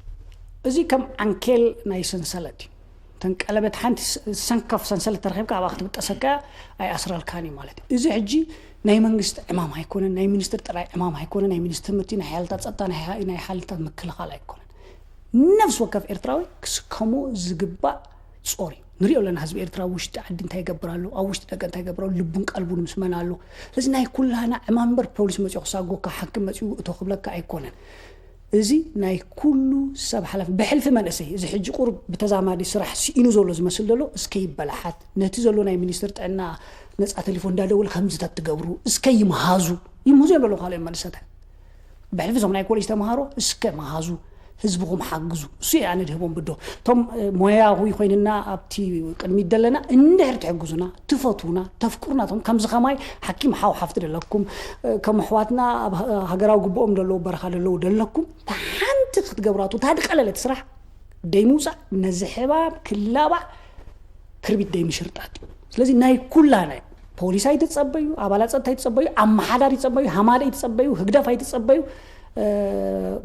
እዚ ከም ዓንኬል ናይ ሰንሰለት እዩ። እተን ቀለበት ሓንቲ ስ-፣ ሰንከፍ ሰንሰለት ተረኺብካ ኣብኣ ክትብጠሰካ ኣይኣስረልካን እዩ ማለት እዩ። እዚ ሕጂ ናይ መንግስቲ ዕማም ኣይኮነን፣ ናይ ሚኒስትር ጥራይ ዕማም ኣይኮነን፣ ናይ ሚኒስትር ትምህርቲ፣ ናይ ሓይልታት ጸጥታ፣ ናይ ሓ-፣ ናይ ሓይልታት ምክልኻል ኣይኮነን። ነፍሲ ወከፍ ኤርትራዊ ክስከሞ ዝግባእ ጾር እዩ። ንሪኦ ኣለና ህዝቢ ኤርትራ ኣብ ውሽጢ ዓዲ እንታይ ይገብር ኣሎ፣ ኣብ ውሽጢ ደገ እንታይ ይገብር ኣሎ፣ ልቡን ቀልቡን ምስ መን ኣሎ። ስለዚ ናይ ኩላና ዕማም እምበር ፖሊስ መጺኡ ክሳጎካ፣ ሓኪም መጺኡ እቶ ክብለካ ኣይኮነን። እዚ ናይ ኩሉ ሰብ ሓላፍ-፣ ብሕልፊ መንእሰይ፣ እዚ ሕጂ ቁሩብ ብተዛማዲ ስራሕ ስኢኑ ዘሎ ዝመስል ዘሎ፣ እስከ ይበላሓት። ነቲ ዘሎ ናይ ሚኒስትር ጥዕና ነጻ ቴሌፎን እንዳደወለ ከምዚ ተትገብሩ፣ እስከ ይምሃዙ። ይምህዙ እዮም ዘለዉ ካልኦት መንእሰያት። ብሕልፊ እዞም ናይ ኮሌጅ ተምሃሮ እስከ መሃዙ፣ ህዝብኹም ሓግዙ። እሱ እየ ኣነ ድህቦም ብዶ። እቶም፣ እ፣ ሞያዊ ኮይንና ኣብቲ ቅድሚት ደለና፣ እንድሕር ትሕግዙና፣ ትፈትዉና፣ ተፍቅሩና፣ እቶም ከምዚ ከማይ ሓኪም ሓው ሓፍቲ ደለኩም፣ እ፣ ከም ኣሕዋትና ኣብ ሃ-፣ ሃገራዊ ግብኦም ደለዉ፣ በረኻ ደለዉ ደለኩም፣ እታ ሓንቲ ክትገብራቱ፣ እታ ድቀለለት ስራሕ ደይ ምውጻእ፣ ነዚ ሕማም ክላባዕ ክርቢት ደይ ምሽርጣጥ እዩ። ስለዚ ናይ ኩላና እዩ። ፖሊስ ኣይትጸበዩ፣ ኣባላት ጸጥታ ኣይትጸበዩ፣ ኣመሓዳሪ ይጸበዩ፣ ሃማደ ኣይትጸበዩ፣ ህግደፍ ኣይትጸበዩ፣ እ፣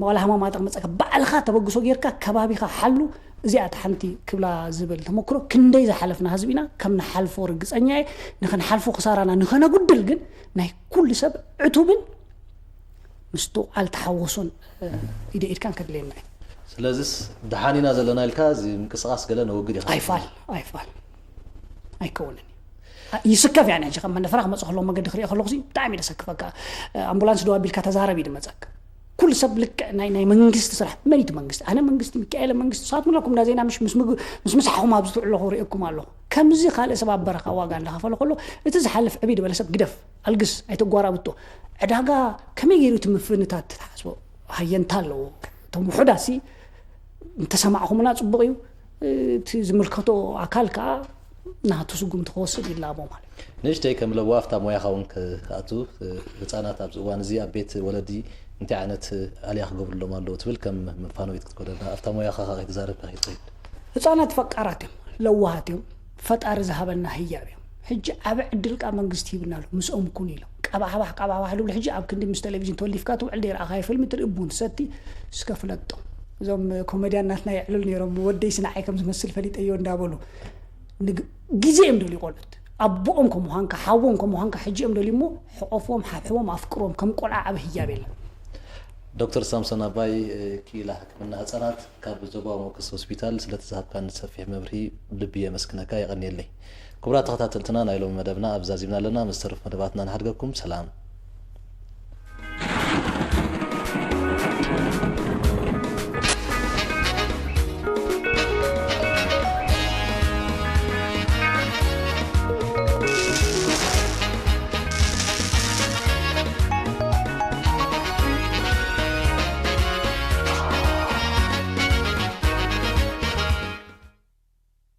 መቐለ ሃማማተ ክመጸካ ባዕልኻ ተበግሶ ጌርካ ከባቢኻ ሓሉ። እዚኣ እታ ሓንቲ ክብላ ዝብል ተመክሮ ክንደይ ዝሓለፍና ህዝቢ ኢና፣ ከም ንሓልፎ ርግጸኛ እየ። ንኽንሓልፎ ክሳራና ንኸነጉድል ግን ናይ ኩሉ ሰብ ዕቱብን ምስትውዓል ተሓወሶን፣ እ፣ ኢደ ኢድካን ከድልየና እዩ። ስለዚስ ደሓን ኢና ዘለና ኢልካ እዚ ምንቅስቓስ ገለ ነወግድ ኢኻ? ኣይፋል፣ ኣይፋል። ኣይከውንን እዩ። ኣ-፣ ይስከፍ፣ ያኔ፣ ሕጂ ከም መነፈራ ክመጽእ ከሎ መገዲ ክሪኦ ከለኹ ሲ ብጣዕሚ እዩ ደሰክፈካ። እ፣ ኣምቡላንስ ደው ኣቢልካ ተዛረብ እዩ ድመጸካ። ኩሉ ሰብ ልክዕ ናይ፣ ናይ መንግስቲ ስራሕ። መን እዩ እቲ መንግስቲ? ኣነ መንግስቲ፣ ሚካኤለ መንግስቲ፣ ንስኻትኩም ኣለኩም እንዳ ዜና፣ ምሽ-፣ ምስ ምግቢ፣ ምስ ምሳሕኹም ኣብዚ ትውዕሉ ሪኤኩም ኣለኹ። ከምዚ ካልእ ሰብ ኣብ በረኻ ዋጋ እንዳኸፈለ ከሎ፣ እቲ ዝሓልፍ ዕብይ ዝበለ ሰብ ግደፍ፣ ኣልግስ፣ ኣይተጓራብጦ። ዕዳጋ ከመይ ገይሩ እቲ ምፍንታት ትሓስቦ? ሃየንታ ኣለዎ። እቶም ውሑዳሲ እንተሰማዕኹምና ጽቡቕ እዩ። እቲ ዝምልከቶ ኣካል ከኣ ናቱ ስጉምቲ ክወስድ ይላቦ ማለት እዩ። ንእሽተይ ከም ለዋ ኣብታ ሞያኻ እውን ክኣቱ፣ ህጻናት ኣብዚ እዋን እዚ ኣብ ቤት ወለዲ እንታይ ዓይነት ኣልያ ክገብሩሎም ኣለዉ ትብል ከም መፋነዊት ክትኮነና፣ ኣብታ ሞያኻ ከኣ ከይተዛረብካ ከይትኸይድ። ህጻናት ፈቃራት እዮም፣ ለዋሃት እዮም፣ ፈጣሪ ዝሃበና ህያብ እዮም። ሕጂ ዓቢ ዕድል ከኣ መንግስቲ ሂብና ኣሎ፣ ምስኦም ኩኑ ኢሎም። ቀባሕባሕ፣ ቀባሕባሕ ድብሉ ሕጂ ኣብ ክንዲ ምስ ቴሌቪዥን ተወሊፍካ ትውዕል ደይ ረኣኻዮ ፊልም ትርኢ ቡን ትሰቲ፣ እስከ ፍለጦም። እዞም ኮሜድያን ናትና የዕልሉ ነይሮም፣ ወደይሲ ንዓይ ከም ዝመስል ፈሊጠዮ እንዳበሉ። ንግ-፣ ግዜ እዮም ደልዩ ቆልዑት። ኣቦኦም ከም ምዃንካ፣ ሓዎም ከም ምዃንካ ሕጂ እዮም ደልዩ እሞ፣ ሕቆፍዎም፣ ሓብሕቦም፣ ኣፍቅርዎም። ከም ቆልዓ ዓቢ ህያብ የለን። ዶክተር ሳምሶን ኣባይ፣ ክኢላ ሕክምና ህጻናት ካብ ዞባዊ መወከሲ ሆስፒታል፣ ስለቲ ዝሃብካኒ ሰፊሕ መብርሂ ብልቢ የመስግነካ፣ የቐንየለይ። ክቡራት ተኸታተልትና፣ ናይ ሎሚ መደብና ኣብዚ ዛዚምና ኣለና። ምስ ተረፉ መደባትና ንሓድገኩም። ሰላም።